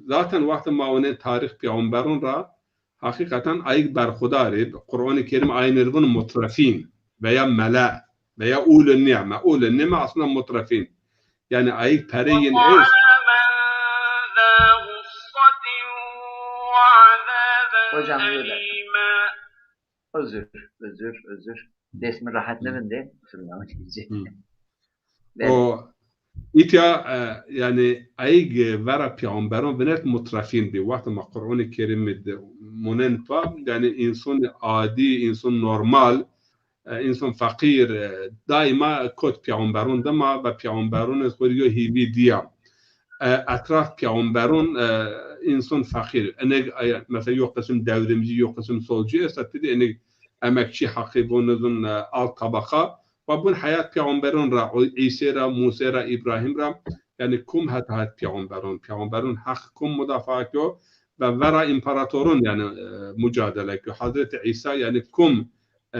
Zaten wextê ma wunên tarîx peyxamberûn ra, heqîqeten ayik berxudar ib. Quranê Kerîm ayîn ir vûn mutrefîn veya mele veya ulun nîme. Ulun nîme aslında mutrefîn. Yanî ayik perê yin est. Hocam, özür, özür, özür. Dest mi rahat nêvindê, kusuruma bakmayın. Hı. Belê. O, îtya, e, yanî, ayik vera peyxamberûn vinert mutrefîn bî. Wextê ma Quranê Kerîm de munen pa, yanî, însan adî, însan normal, e, însan feqîr, e, daîma kot peyxamberûn dima ve peyxamberûn ez xwu rê yo hîvî dîya. E, etraf peyxamberûn, e, însan feqîr. Inek, e, mesela, yo qisim devrimcî, yo qisim solcî esta, ti dî inek emekçî heqî bo, nizûn, e, alt tabaqa. Wa bûn heyat peyxamberûn ra, o Îsê ra, Mûsê ra, Îbrahîm ra, yanî kum heta het peyxamberûn. Peyxamberûn heq kum mudafaa kyo ve vera împaratorûn, yanî, e, mucadele kyo. Hezretî Îsa, yanî kum, e,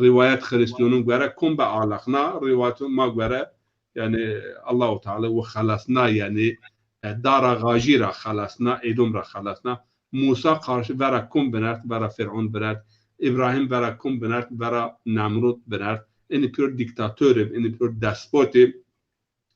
rîwayet Xirîstîyonûn gore kum be alaqna, rîwayetûn ma gore, yanî Allahu Teala wi xelasna, yanî, e, dara xajî ra xelasna, Êdom ra xelasna. Mûsa qarşî vera kum binert, vera Fîrûn binert. Îbrahîm vera kum binert, vera Nemrûd binert. Inî pîyor dîktator ib, inî pîyor despot ib.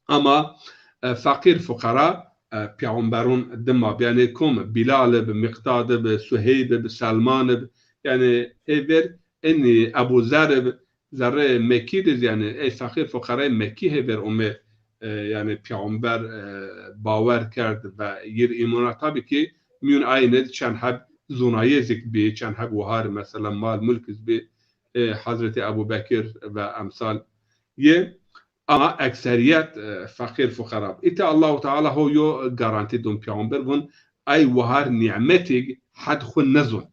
Ama, e, feqîr fuqera e, peyxamberun dima bi, yanî kom, Bilal bi, Miqdad bi, Suheyb bi, Selman bi, yanî ê ver enî Ebu Zer bi, zerrê Mekkî diz, yanî ey feqîr fuqerayê Mekkî hê ver ome, e, yanî peyxamber, e, bawer kerd ve yir îmana, tabî ki mîyun ayne çend heb zûnayê zik bi, çend heb wahar mesela mal mulk iz bi, e, Hazretî Ebu Bekir ve emsal yê, ama ekserîyet, e, feqîr fuqera bi. Îte Allahu Teala ho yo garantî dun peyxamber vun, ey wahar nîmetîg hed xwu nizun.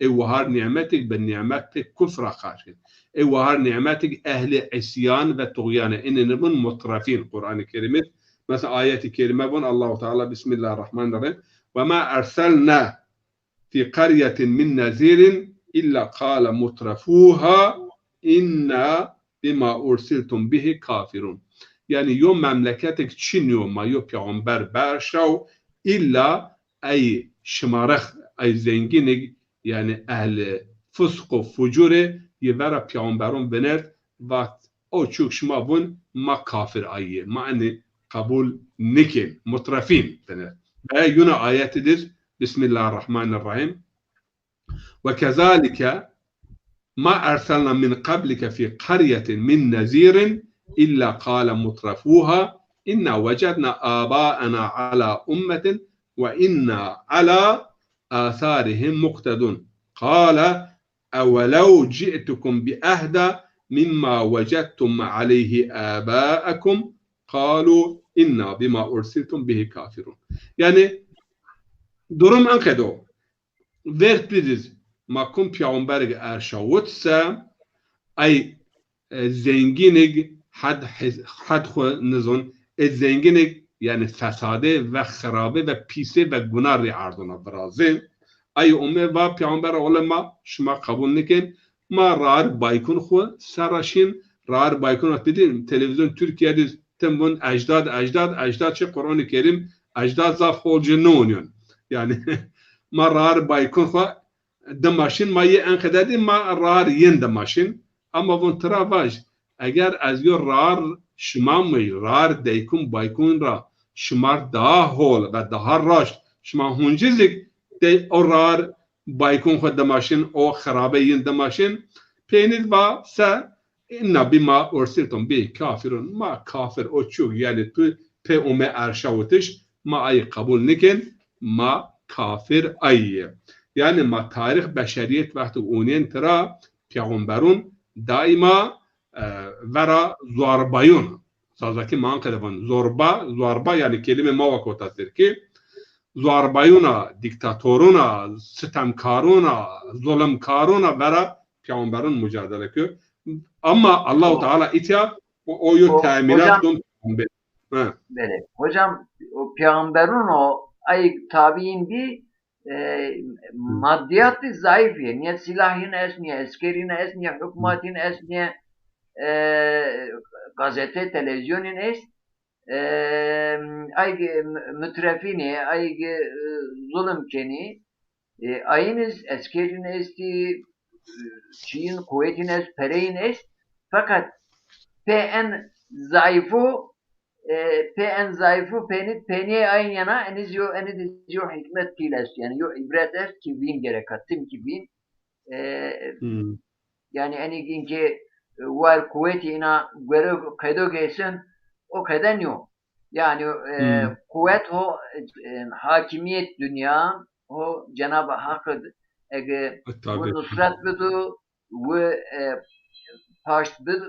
Ê wahar nîmetîg bi nîmetê kufra qarşî. Ê wahar nîmetîg ehlî îsyan ve tuxyan ê. Înî nibun mutrefîn Quranî Kerîm id. Mesela ayetî kerîme vun Allahu Teala, Bismillahirrahmanirrahîm. Ve ma erselna fi qaryetin min nezîrin illa qale mutrefuha inna bima ursiltum bihi kafirun. Yanî yo memleketik çin yo ma yo peyxamber berşaw, illa ey şimarex, ey zengînig, yanî ehlî fusq û fucurê yi vera peyxamberun vinert, vat o çuk şima vun ma kafir ayî, ma enî qebul nikên, mutrefîn vinert. Ve yuna ayetî dir, Bismillahirrahmanirrahîm. Ve kezalike ma erselna min qablike fi qaryetin min nezîrin illa qale mutrefuha inna wecedna abaena ala ummetin ve inna ala atharihim muqtedun. Qale ewelew ci'tukum bi ehda mimma wecedtum aleyhi abaekum qalu inna bima ursiltum bihi kafirun. Yanî durum enqedo. Vêrd bidiz, ma kum peyxamberig erşawit se, ey, e, zengînig hed, hed xwu nizon, ê zengînig, yanî fesadê ve xirabê ve pîsê ve guna rê erdona virazê. Ey ome va peyxamber oğle ma şima qebul nikên, ma raar baykun xwu serra şin, raar baykun xwu bidin, televîzyon Tirkîye de tim vun ecdad, ecdad, ecdad çi Quranî Kerîm, ecdad zaf hol ci niwonyon. Yanî ma raar baykun xwu dima şin, ma yê enqede dî ma raar yin dima şin. Ama vun tira vaj, eger ez yo raar şima mi, raar deykun baykun ra şimar daha hol ve daha raşt, şima huncizik dey o raar baykun xwu dima şin, o xirabe yin dima şin, peynî va se inna bima ursiltum bihi kafirun. Ma kafir o çuk, yanî tu pê ome erşawitiş, ma ayî qebul nikên, ma kafir ayî. Yanî ma tarîx beşerîyet wextig onên tira peyxamberun daîma, e, vera zorbayun. Zazakî ma anqede van. Zorba, zorba yanî kelîmê ma wa kota Tirkî. Zorbayuna, dîktatoruna, sitemkaruna, zulimkaruna vera peyxamberun mucadele kir. Ama Allahu Teala îtya o, o yo temînat don peyxamber. Ha. Belê. Hocam, o peyxamberun o ay tabiîn bî, e, maddiyatî zayıf yê. Niye silahın est, niye eskerin est, niye hükümetin est, niye, e, gazete, televizyonun est. E, ay, e, mutrefînî, ay, e, zulm kenî, e, ayîniz, eskerîn estî, e, çîyin, quwetin est, pereyîn est. Feqet pê en zayıfu, e, pê en zayıfu, pênî, pênîyê ayîn yena, eniz yo, eniz yo hikmet pîl est, yanî yo îbret est ki vîn gereka, tim ki vîn. E, Hmm. Yanî enî gîn ki, e, war quwetî îna guero qedo geysen, o qede nîyo. Yanî, e, Hmm. Quwet ho, e, hakimiyet dinya ho Cenab-ı Hak id ege E, tabii. Wi nusret bidu, wi, e, paşt bid,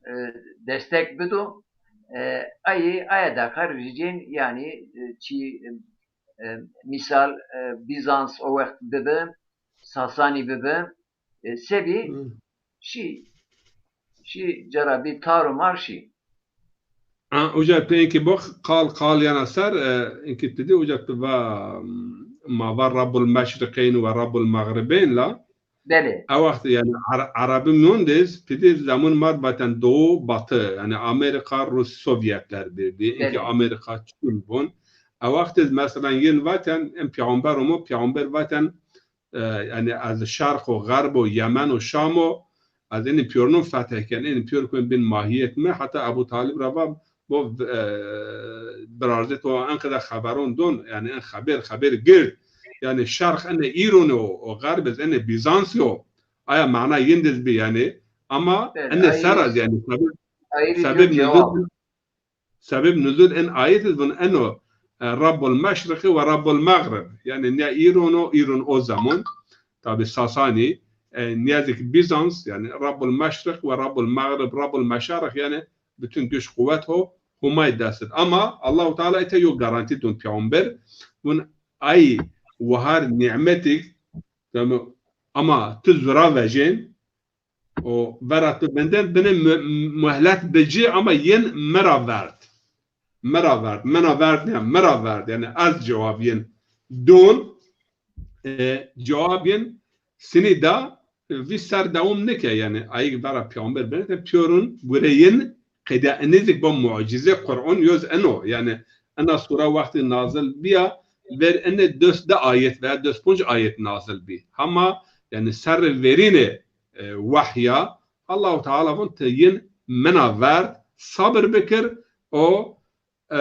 e, destek bidu. E, ayî, aya dakar ricên, yanî, e, çî, e, e, mîsal, e, Bizans o wext bibi, Sasanî bibi, e, sebî Hmm. şî, şî cara bî tar û mar şî. Ha, uca pê inkî bo qal, qal yena ser, e, inkî ti dî uca ti va, ma va Rabbul Meşrikeyn ve Rabbul Mexribeyn la. Belê. E wext yanî Ara-, Erebî mîyon de iz, ti dî zemun ma vaten Doğu, Batı, yanî Amerika, Rus, Sovyetler Birliği, inkî Belê. Amerika çin bun. E wext iz mesela yin vaten, em peyxamber omo, peyxamber vaten, e, yanî ez şerq o, xerb o, Yemen o, Şam o, ez enî pîyornun fetih ken, enî pîyor kun bin mahiyet mi, heta Ebu Talib ra va, bo, e, birazê to enqede xeberon don, yanî en xeber, xeber gird. Yanî şerq ene Îron o, o xerb ez ene Bîzans o. Aya mana yin diz bi yanî. Ama Evet, ene ayet, ser az yanî sebeb, ayet sebeb cevap. nuzul, sebeb nuzul en ayet iz bun eno, e, Rabbul Meşriqi ve Rabbul Mağrib. Yanî ne Îron o, Îron o zaman. Tabi Sasani, e, niyazik Bizans, yanî Rabbul Meşriq ve Rabbul Mağrib, Rabbul Meşariq, yanî bütün güç kuvvet ho Humay dest id. Ama Allahu Teala ite yo garanti dun peyxamber. Bun ay wahar nimetik, tamam, ama tu zura vejên, o vera tu venden bine mü-, muhlet bici ama yin mera verd. Mera verd, mena verd ne, mera verd. Yanî ez cewab yin don, e, cewab yin sinî da, e, vî ser dewam nike. Yanî ayik vera peyxamber benete piyorun gure yin qede inizik bo mucize Qur'an yoz eno. Yanî ena sura wextî nazil biya, ver ene dös de ayet veya dös ponc ayet nazil bi. Hama yanî serre verîne, e, wahya, Allahu Teala vun ti yin mena verd, sabir bikir, o, e,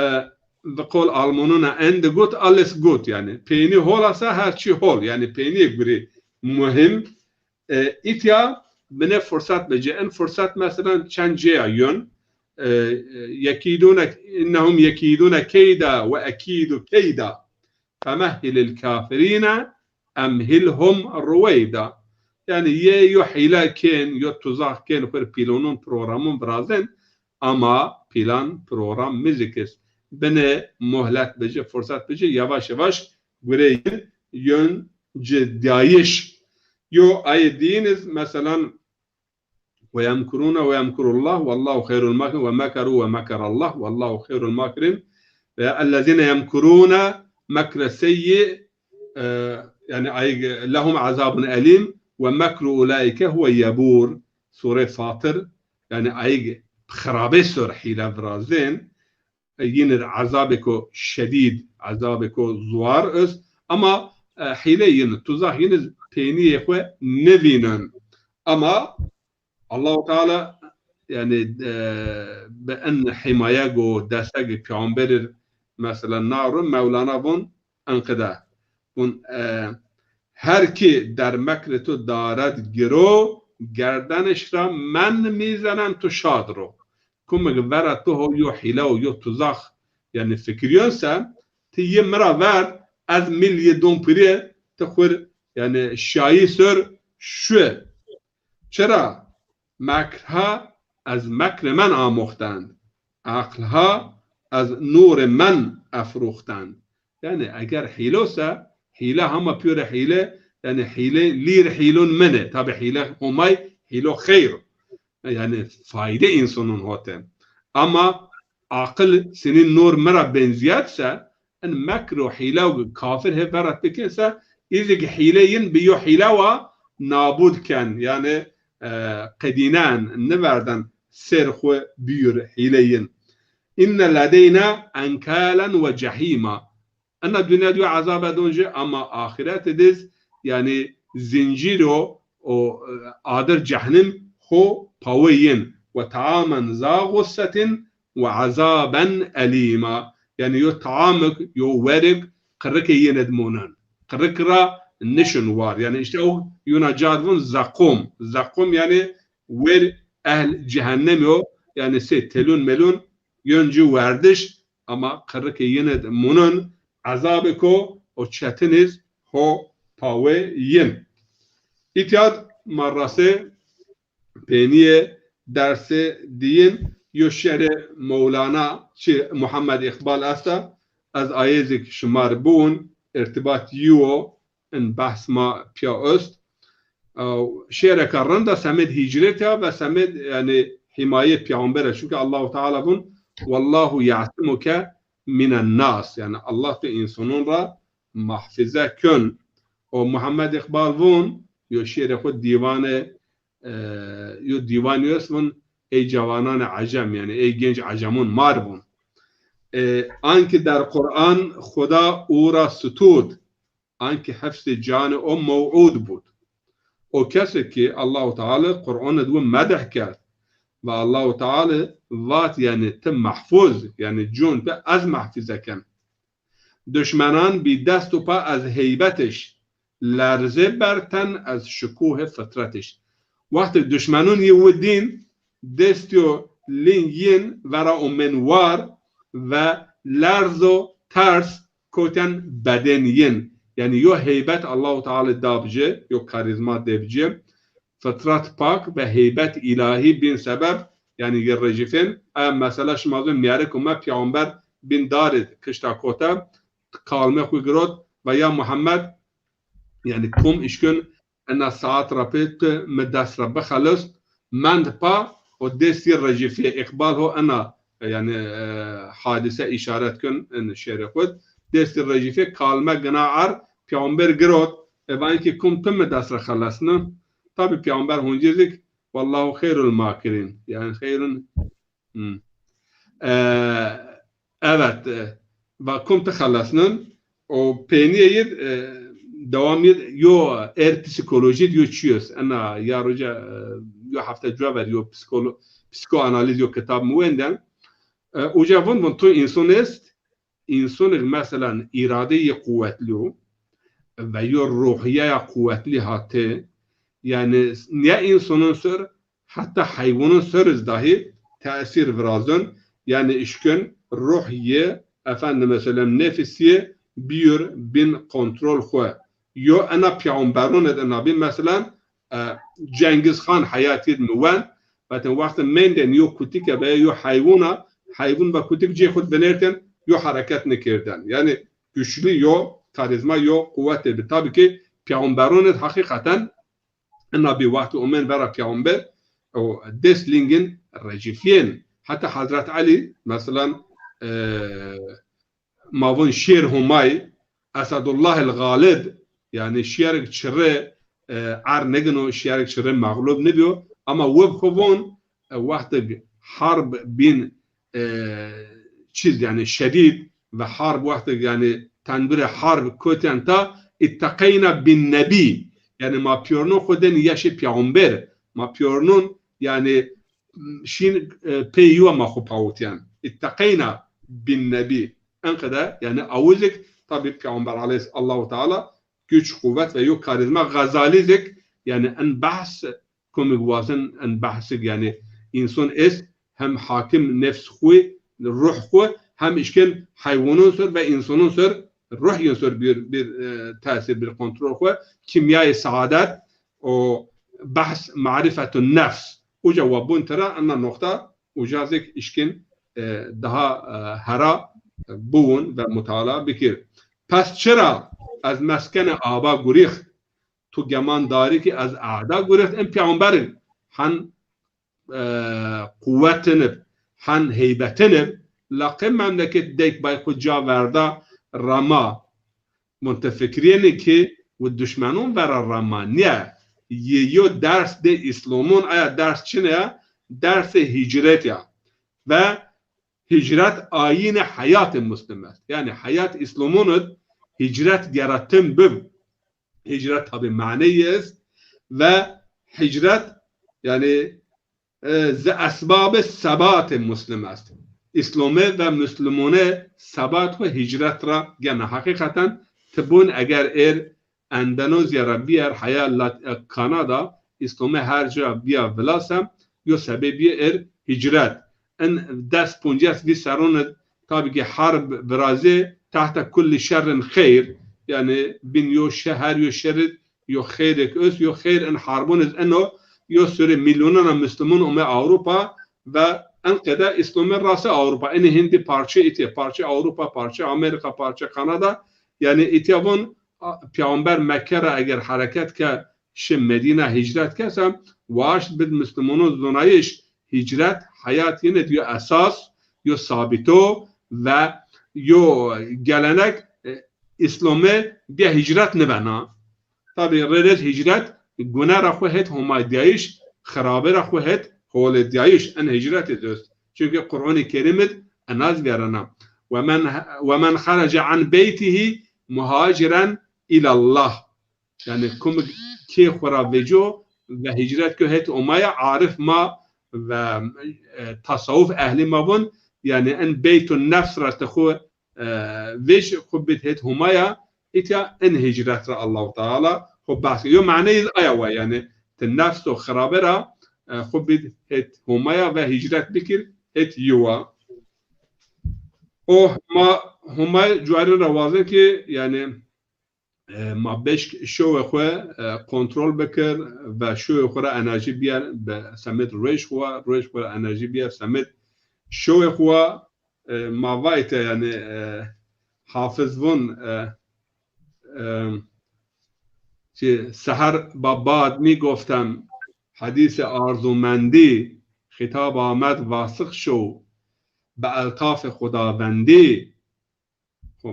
bi qol Almanuna Ende gut, alles gut, yanî peynî hol asa her çî hol, yanî peynî gurî muhim. E, îtya bine fursat bici. En fursat mesela çend cêya yön, e, e, yekîdûne, innehum yekîdûne keyda ve ekîdû keyda. Femehhilil kafirîne emhilhum ruweyda. Yanî yê yo hîle kên, yo tuzax kên, xwir pîlonun, programun virazên, ama pîlan, program mizik iz. Bine muhlet bici, fursat bici, yavaş yavaş gure yin yön ci dayîş. Yo ayê dîyin iz, meselan, وَيَمْكُرُونَ وَيَمْكُرُ اللّٰهُ وَاللّٰهُ خَيْرُ الْمَاكِرِينَ وَمَكَرُوا وَمَكَرَ اللّٰهُ وَاللّٰهُ خَيْرُ الْمَاكِرِينَ veya اَلَّذ۪ينَ يَمْكُرُونَ مَكْرَ السَّيِّئِ, e, yanî ay, لَهُمْ عَذَابٌ أَلِيمٌ وَمَكْرُ أُولَٰئِكَ هُوَ يَبُورُ. Sure Fatir, yanî ay xirabe sor hîle virazên, e, yînir ezabêko şedîd, ezabêko zuar ist. Ama, e, hîle yin, tuzax yin iz peynîyê xwu nivînin. Ama Allahu Teala, yanî, e, bi en hîmayeg û desteg peyxamberir, mesela, na ro Mewlana vun enqede. Vun, e, her ki der mekr tu dared giro, gerdeniş ra men mîzenen tu şad ro. Kumig vera tu ho yo hîle û yo tuzax, yanî fikirîyon se, ti yi mi ra ver, ez mil yi don pirî, ti xwir, yanî şayî sor, şu. Çira? Mekr ha ez mekrê men amoxtend. Aql ha ez nûrê men efrûxtend. Yanî eger hîlo se, hîle hama pîyorê hîle, yanî hîle lîr hîlon min ê. Tabî hîle Homay hîlo xeyr o. Yanî fayde însonon hote. Ama aqil sinî nûr mi ra benzîyet se, en mekr û hîle û kafir hê verat bikin se, îzig hîle yin bi yo hîle wa nabûd ken. Yanî, e, qedînen, niverden ser xwu bîyur hîle yin. Înne ledeyna enkalen ve cehîma. Ena dinya diyo ezabe don jî, ama axirete diz, yanî zincîro o, e, adir cehnim xo pawe yin. Ve taamen za gussetin ve azaben elîma. Yanî yo taamik, yo werik qirikê yin id monen. Qirik ra nişin war. Yanî îşte o yuna cad vun zequm. Zequm yanî wer ehl cehennemî yo. Yanî sey telun melun yön ci werdiş, ama qirikê yin id munun, ezabêko o çetin iz ho pawe yin. Îtya d ma rase peynîye dersê diyin, yo şêrê Mewlana çi Muhammed Îqbal esta, ez ayê zik şima ri biwun, îrtîbat yi wo, in behs ma pîya ost. Ew, şêreka rind a, semed hîcret a ve semed, yanî, hîmayê peyxamber a. Çunke Allahu Teala vun, "Wallahu ya'simuke minen nas." Yanî, Allah tu însonon ra mahfize kön. O Muhammed Îqbal vun, yo şêrê xwu dîwanê, e, yo dîwanî est vun, "Ey cewananê Ecem", yanî, "Ey genç Ecemon mar" vun. E, anki der Quran Xuda û ra sutûd. Ankî hefsê canê o mew'ûd bûd. O kesê ki Allahu Teala Qur'on id wi medih kerd, Ve Allahu Teala vat, yanî ti mehfuz, yanî cûn ti ez mehfize ken. Duşmenan bî dest û pa ez heybetiş, lerzê berten ez şikuhê fitretiş. Wextê duşmenûn yî wi dîn, destî û ling yin vera omên war ve lerz û ters koten bedên yin. Yanî yo heybet Allahu Teala da bi ci, yo karîzma de bi ci. Fitret pak ve heybet îlahî bîn sebeb, yanî yi recifên. E, mesela şima zon mîyarik ome, peyxamber bîn darê kişta kote, kalmê xwu girot ve ya Muhammed, yanî kom îşkin ena saet ra pê ti mi dest ra bixelis, mend pa û destî recifîye, îqbal ho ena, yanî, e, hadîse îşaret kin in şêrê xwu. Destî recifîye, kalme gina erd, peyxamber girot, e, va inkî kom ti mi dest ra xelesnin? Tabî peyxamber huncî zik, "Wallahu xeyrul makirîn." Yanî xeyrun. Hmm. E, evet, e, va kom ti xelesnin? O peynîye yid, e, dewam yid, yo er psîkolojî yo çî yo. Ena ya roja, e, yo hefte cuwa ver yo psîkolo-, psîkoanalîz yo kitab mi wenden. E, uca vun, vun tu înson est, însonik, meselan, îradeyê quwetlî yo ve yo ruhîyeya quwetlî hate, yanî nîya însonon ser, heta heywonon ser iz dahî tesîr virazon, yanî îşkin ruhîye, efendime söyleyeyim, nefsîye bîyor bin kontrol xwu. Yo ena peyxamberon id ena bî, meselan, e, Cengiz Xan heyatî id mi wen, vatên wextê mendên yo kutike be, yo heywona, heywon ve kutik cê xwu di vinêrtên, yo hereket nikêrden. Yanî güçlü yo, karîzma yo, quwetê bi. Tabî ki peyxamberon id heqîqeten ina bî, wextê omên vera peyxamber, o dest lingin recifîyên. Heta Hezret Elî, meselan, e, ma vun şêr Homay, Esedullah el Galib, yanî şêrik çirê, e, er nigino, şêrik çirê mexlub nibîyo. Ama wi bi xwu von, e, wextig harb bîn, e, çîz, yanî şedîd ve harb wextig, yanî tendurê harb kotên ta, itteqeyna bin nebî. Yanî ma pîyornon xwu den yeşê peyxamber. Ma pîyornon, yanî şîn, e, pey yo ma xwu pawitîyen. İtteqeyna bin nebî. Enqede, yanî awizik, tabî peyxamber aleyhis-, Allahu Teala güç, quwet ve yo karîzma. Xezalî zik, yanî en behs, komik wazin en behsik, yanî înson est hem hakim nefs xwu, ruh xwu, hem îşkin heywonon ser ve însonon ser, ruh yin ser bir, bir, e, tesîr, bir kontrol xwu, kîmyayê saadet, o behs marîfetun nefs. Uca wa bun tira, ena noqta uca zik îşkin, e, daha, e, hera, e, biwun ve mutala bikir. Pes çira ez meskene aba gurîx, tu geman darî ki ez a'da gurîx, in peyxamberin hen, e, quwetin ib, hen heybetin ib, laqê memleket deyk bay xwu ca verda rama. Muntefikrîyenê ki wi duşmenon vera rama nîya. Yê yo ders de Îslamon, aya ders çine ya? Dersê hîcret ya. Ve hîcret ayînê heyatê muslim est. Yanî heyat Îslamon id hîcret gera tim bib. Hîcret tabî maneyî est. Ve hîcret, yanî, e, zi esbabê sebatê muslim est. Îslome ve muslimone sebat xwu hîcret ra gena. Heqîqeten ti bun eger êr Endonezya ra bîyer heya Lat-, e, Kanada, Îslome her ca bîya vila se, yo sebebîye êr hîcret. In des poncas vîst serron id tabî ki harb virazê, tehte kulli şerrin xeyr, yanî bin yo şe-, her yo şer id yo xeyrêk ost, yo xeyr in harbon iz ino, yo sürê mîlyonana muslimon ome Ewropa ve enqede Îslome rase Ewropa. Inê hindî parçe îtê, parçe Ewropa, parçe Amerîka, parçe Kanada. Yanî îtya von, a, peyxamber Mekke ra eger hereket ke şi Medîna hîcret ke se, waşt bid muslimano zonayîş, hîcret heyat yin id yo esas, yo sabîto ve yo gelenek, e, Îslome bîya hîcret nibena. Tabî rêrêz hîcret gune ra xwu het homaydîyayîş, xirabe ra xwu het holedîyayîş. En hîcret id ost. Çunke Qur'anê Kerîm id enaz vîyarena. Ve men, ve men xerece an beytîhî muhaciren îlallah. Yanî kumik kê xwu ra veco ve hîcret kö het omaya, arif ma ve, e, tasawuf ehlî ma vûn, yanî en beytun nefs ra ti xwu, e, vêj xwu bid hêt Homaya, îtya en hicret ra Allahu Teala xwu behs kir. Yo maneyî aya wa, yanî ti nefs û xirabe ra, e, xwu bid hêt Homaya ve hicret bikir hêt yiwa. O Homa, Homay cuarî ra wazin ki, yanî, e, ma beşk şewê xwu, e, kontrol bikir ve şewê xwu ra enerjî bîyer, bi semed ruej xwu wa, ruej xwu ra enerjî bîyer semed şewê xwu wa, e, ma vayte, yanî, e, Hafiz vûn, e, e, ki, seher ba bad mi goftem, hadîsê arzûmendî, xîtab amed vasix şew, bi eltafê xudavendî. Xo,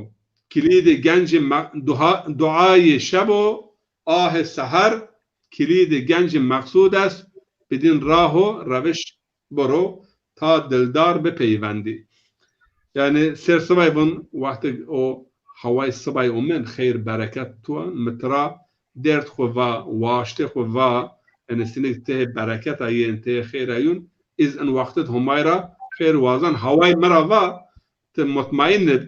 kilîdê gencî me-, duha-, duayê şebo, ahê seher, kilîdê gencî meqsûd est, bidîn raho reviş biro, ta dildar bipeywendî. Yanî sêr sibay vûn, wextê o heway sibay omen, xeyr bereket tuwa, mi tira derd xwu va, waştê xwu va, yanî sinik tehê bereket a yên, tehê xeyr a yûn, îz in wextit Homay ra xeyr wazan, heway mi ra va, ti mutmaîn nib,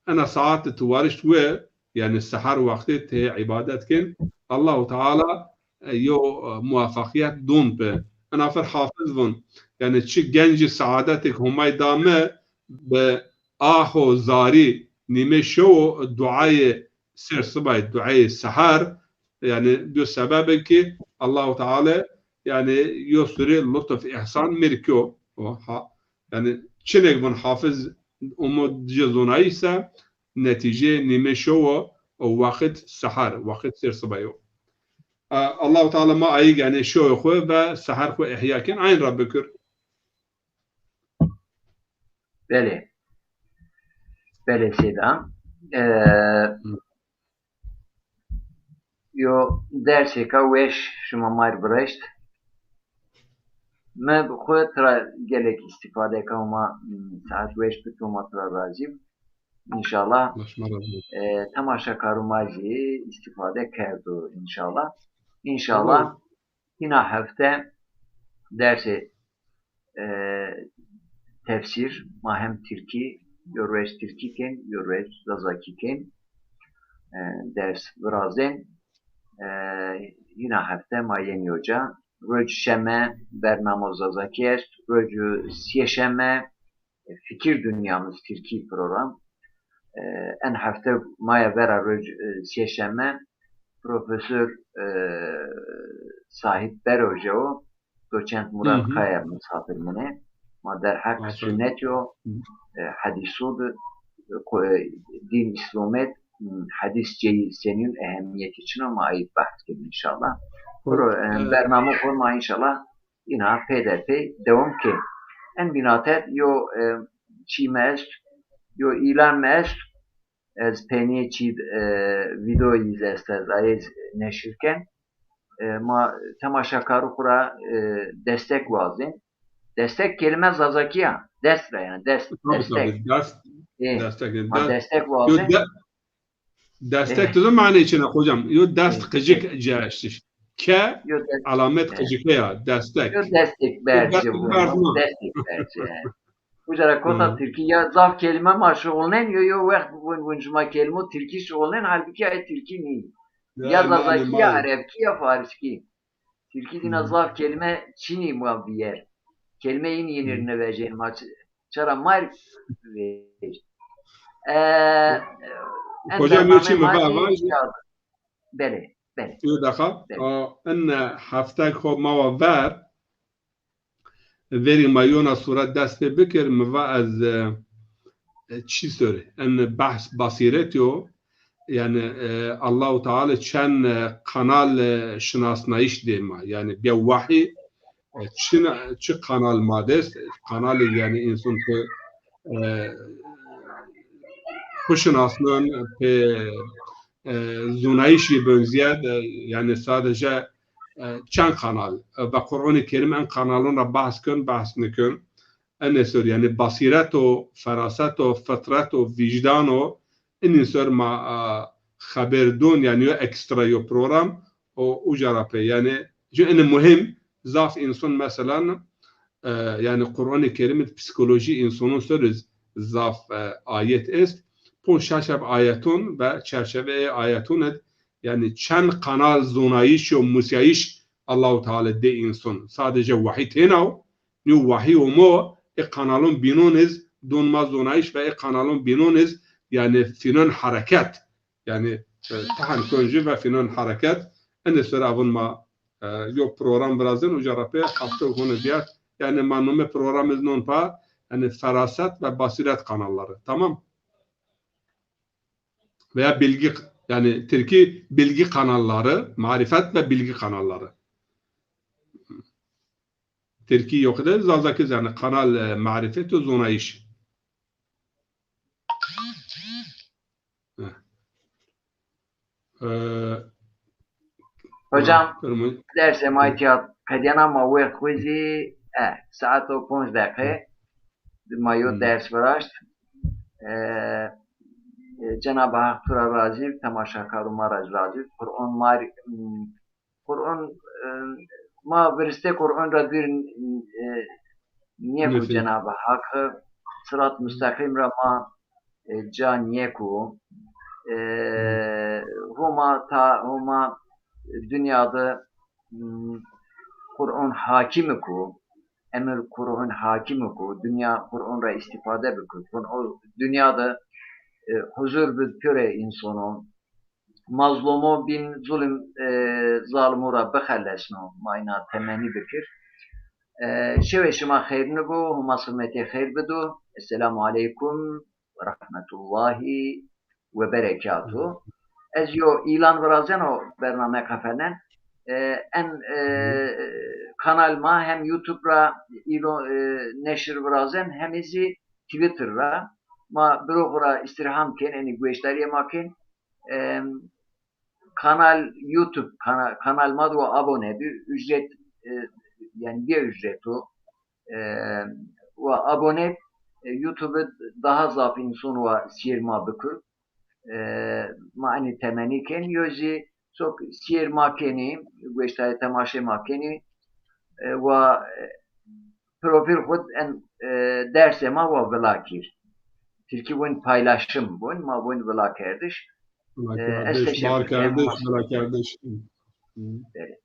ena saat ti warişt we, yanî seher wextê ti ibadet kin, Allahu Teala, e, yo, e, muwafaqiyet don pi. Ena fir Hafiz vûn. Yanî çi gencî saadetik Homay da mi, bi aho zarî nîmê şewo duayê sêr sibay, duayê seher, yanî biyo sebebê ki Allahu Teala, yanî yo sürê lutuf îhsan mi rê kyo. O ha-, yanî çinek vûn Hafiz umo dije zonayîş se, netîcê nîmê şewo, o wexit seher, wexit sêr sibay o. A, Allahu Teala ma ayîg, yanî şewê xwu ve seher xwu îhya kin, ayn ra bikir. Belê. Belê Seyda. E, yo dersêka weş şima ma rê vireşt. Mi bi xwu tira gelek îstîfade ka, Homa, m, saet weş bi, Homa tira razî. Înşallah, Allah şima razî bo. E, temaşekarû ma zî îstîfade kerdo înşallah. Înşallah. Tamam. Hîna hefte dersê, e, tefsîr, ma hem tirkî, yo ruej tirkî kên, yo ruej zazakî kên, e, ders virazên. E, hîna hefte ma yenî yo ca. Ruej şeme bernamo zazakî est, ruej sêşeme fikir dünyamız tirkî program. E, en hefte maya vera ruej, e, sêşeme Profesör, e, Sahip Beroje o, doçent Murat Kaya misafir mine. Ma derheq sünnet yo, e, hedisu di, e, ko-, e, din İslamiyet, m, hedis ceyî senîn ehemmiyeti çin o, ma ayî behs kên înşallah. Pro, e, bername xo ma înşallah îna pê der pê dewam kên. En bînater yo, e, çî mi est, yo îlan mi est, ez peynîyê çî, e, vîdeoyî zî est, ez ayê zî neşir ken. E, ma temaşekarû xwu ra, e, destek wazên. Destek kelîme zazakî ya. Dest ra yanî, dest, destek. Tabii, tabii. Dest, e, destek, ma dest, destek wazên. Yo de-, destek, e, tu zî maneyê çi ne hocam? Yo dest, e, qicik, e, ci eştiş. Ke, yo dest, alamet, e, qicike ya, destek. Yo destek berci bu. Destek berci. Uca ra kota tirkî ya zaf kelîme ma şuxulnên, yo, yo wext vûn, vûn şima kelîmo tirkî şuxulnên, halbukî ay tirkî nî. Ya zazakî, ya erebkî, ya fariskî. Tirkî dîna zaf kelîme çinî ma bîyer. Kelîme yîn yînir nivejên ma ç-, çara ma vêj. E, hocam, yo çî mi va, va. Belê, belê. Yo deqa, belê. A, in heftek xo ma wa ver, verî ma yona sûret dest pê bikir, mi va ez, e, e, çî sor, en behs basîret yo, yanî, e, Allahu Teala çend, e, kanal, e, şinasnayîş dê ma, yanî bîya wahî, e, çi, çi kanal ma dest, kanalê yanî însan pê, e, xwu şinasnon, pê, e, zonayîşî benzîyet, e, yanî sadece, e, çend kanal. E, ve Qur'anê Kerîm en kanalon ra behs kin, behs nikin. Enê sor, yanî basîret o, feraset o, fitret o, vîjdan o, inî sor ma, e, xeber dûn, yanî yo ekstra yo program, o uca ra pê. Yanî, ju inî muhîm, zaf însan meselan, e, yanî Qur'anê Kerîm id psîkolojî însonon ser iz zaf, e, ayet est. Ponc şaş heb ayeton ve çerçeveyê ayeton id, yanî çend kanal zonayîş yo musayîş Allahu Teala dê înson. Sadece wahî têna o, nîyo wahî omo, ê kanalon bînon iz don ma zonayîş ve ê kanalon bînon iz, yanî fînon hereket. Yanî, e, tahan kon jî ve fînon hereket. Ene ser avon ma, e, yo program virazên, uca ra pê hafte hone diyar. Yanî ma nome program iz non pa, yanî feraset ve basiret kanalları. Tamam? Veya bilgi, yanî Tirkî bilgi kanalları, marifet ve bilgi kanalları. Tirkî yok de, Zazakî yanî kanal, e, marifet ve zonayîş. Heh. E, Hocam, ha, kırmızı. Dersê ma îtya qedîyena, ma wext xwu zî, e, saet o ponc deqe. Ma yo Hı. ders viraşt. E, e, Cenab-ı Hak tu ra razî, temaşakarû ma ra razî. Qur'on ma rî, m, Qur'on, e, ma viristê Qur'on ra dûr, e, nêko. Nefes. Cenab-ı Hak, sirat musteqîm ra ma, e, ca nêko. E, Hı. Homa ta, Homa dinya de, m, Qur'on hakîm iko, emir Qur'on hakîm iko, dinya Qur'on ra îstîfade biko. Qur'on, dinya de, e, huzur bid pêro însonon. Mazlumo bîn zulm, e, zalimo ra bixelesno. Ma îna temenî bikir. E, şewê şima xeyr nibo, Homa sifmetê xeyr bido. Esselamu aleykum ve rahmetullahi ve berekatuhu. Ez yo îlan virazeno bername qefelnen. E, en, e, kanal ma hem YouTube ra îlo, e, neşir virazen hem zî Twitter ra. Ma biro xwu ra îstîrham kên, enî gueşdarîyê ma kên. Em, kanal YouTube, kana-, kanal ma de wa abone bi, ücret, e, yanî bê ücret o. E, wa abone, e, YouTube daha zaf înson wa sîyêr ma bikir. E, ma enî temenî kên, yo zî sok sîyêr ma kenî, gueştarê temaşê ma kenî, e, wa, e, profîl xwu en, e, dersê ma wa vila kir. Tirkî vûn paylaşım vûn, ma vûn vila kerdiş. Vila E, ez kerdiş, teşekkür bar ederim. Kerdiş, vila kerdiş. Hı. Evet.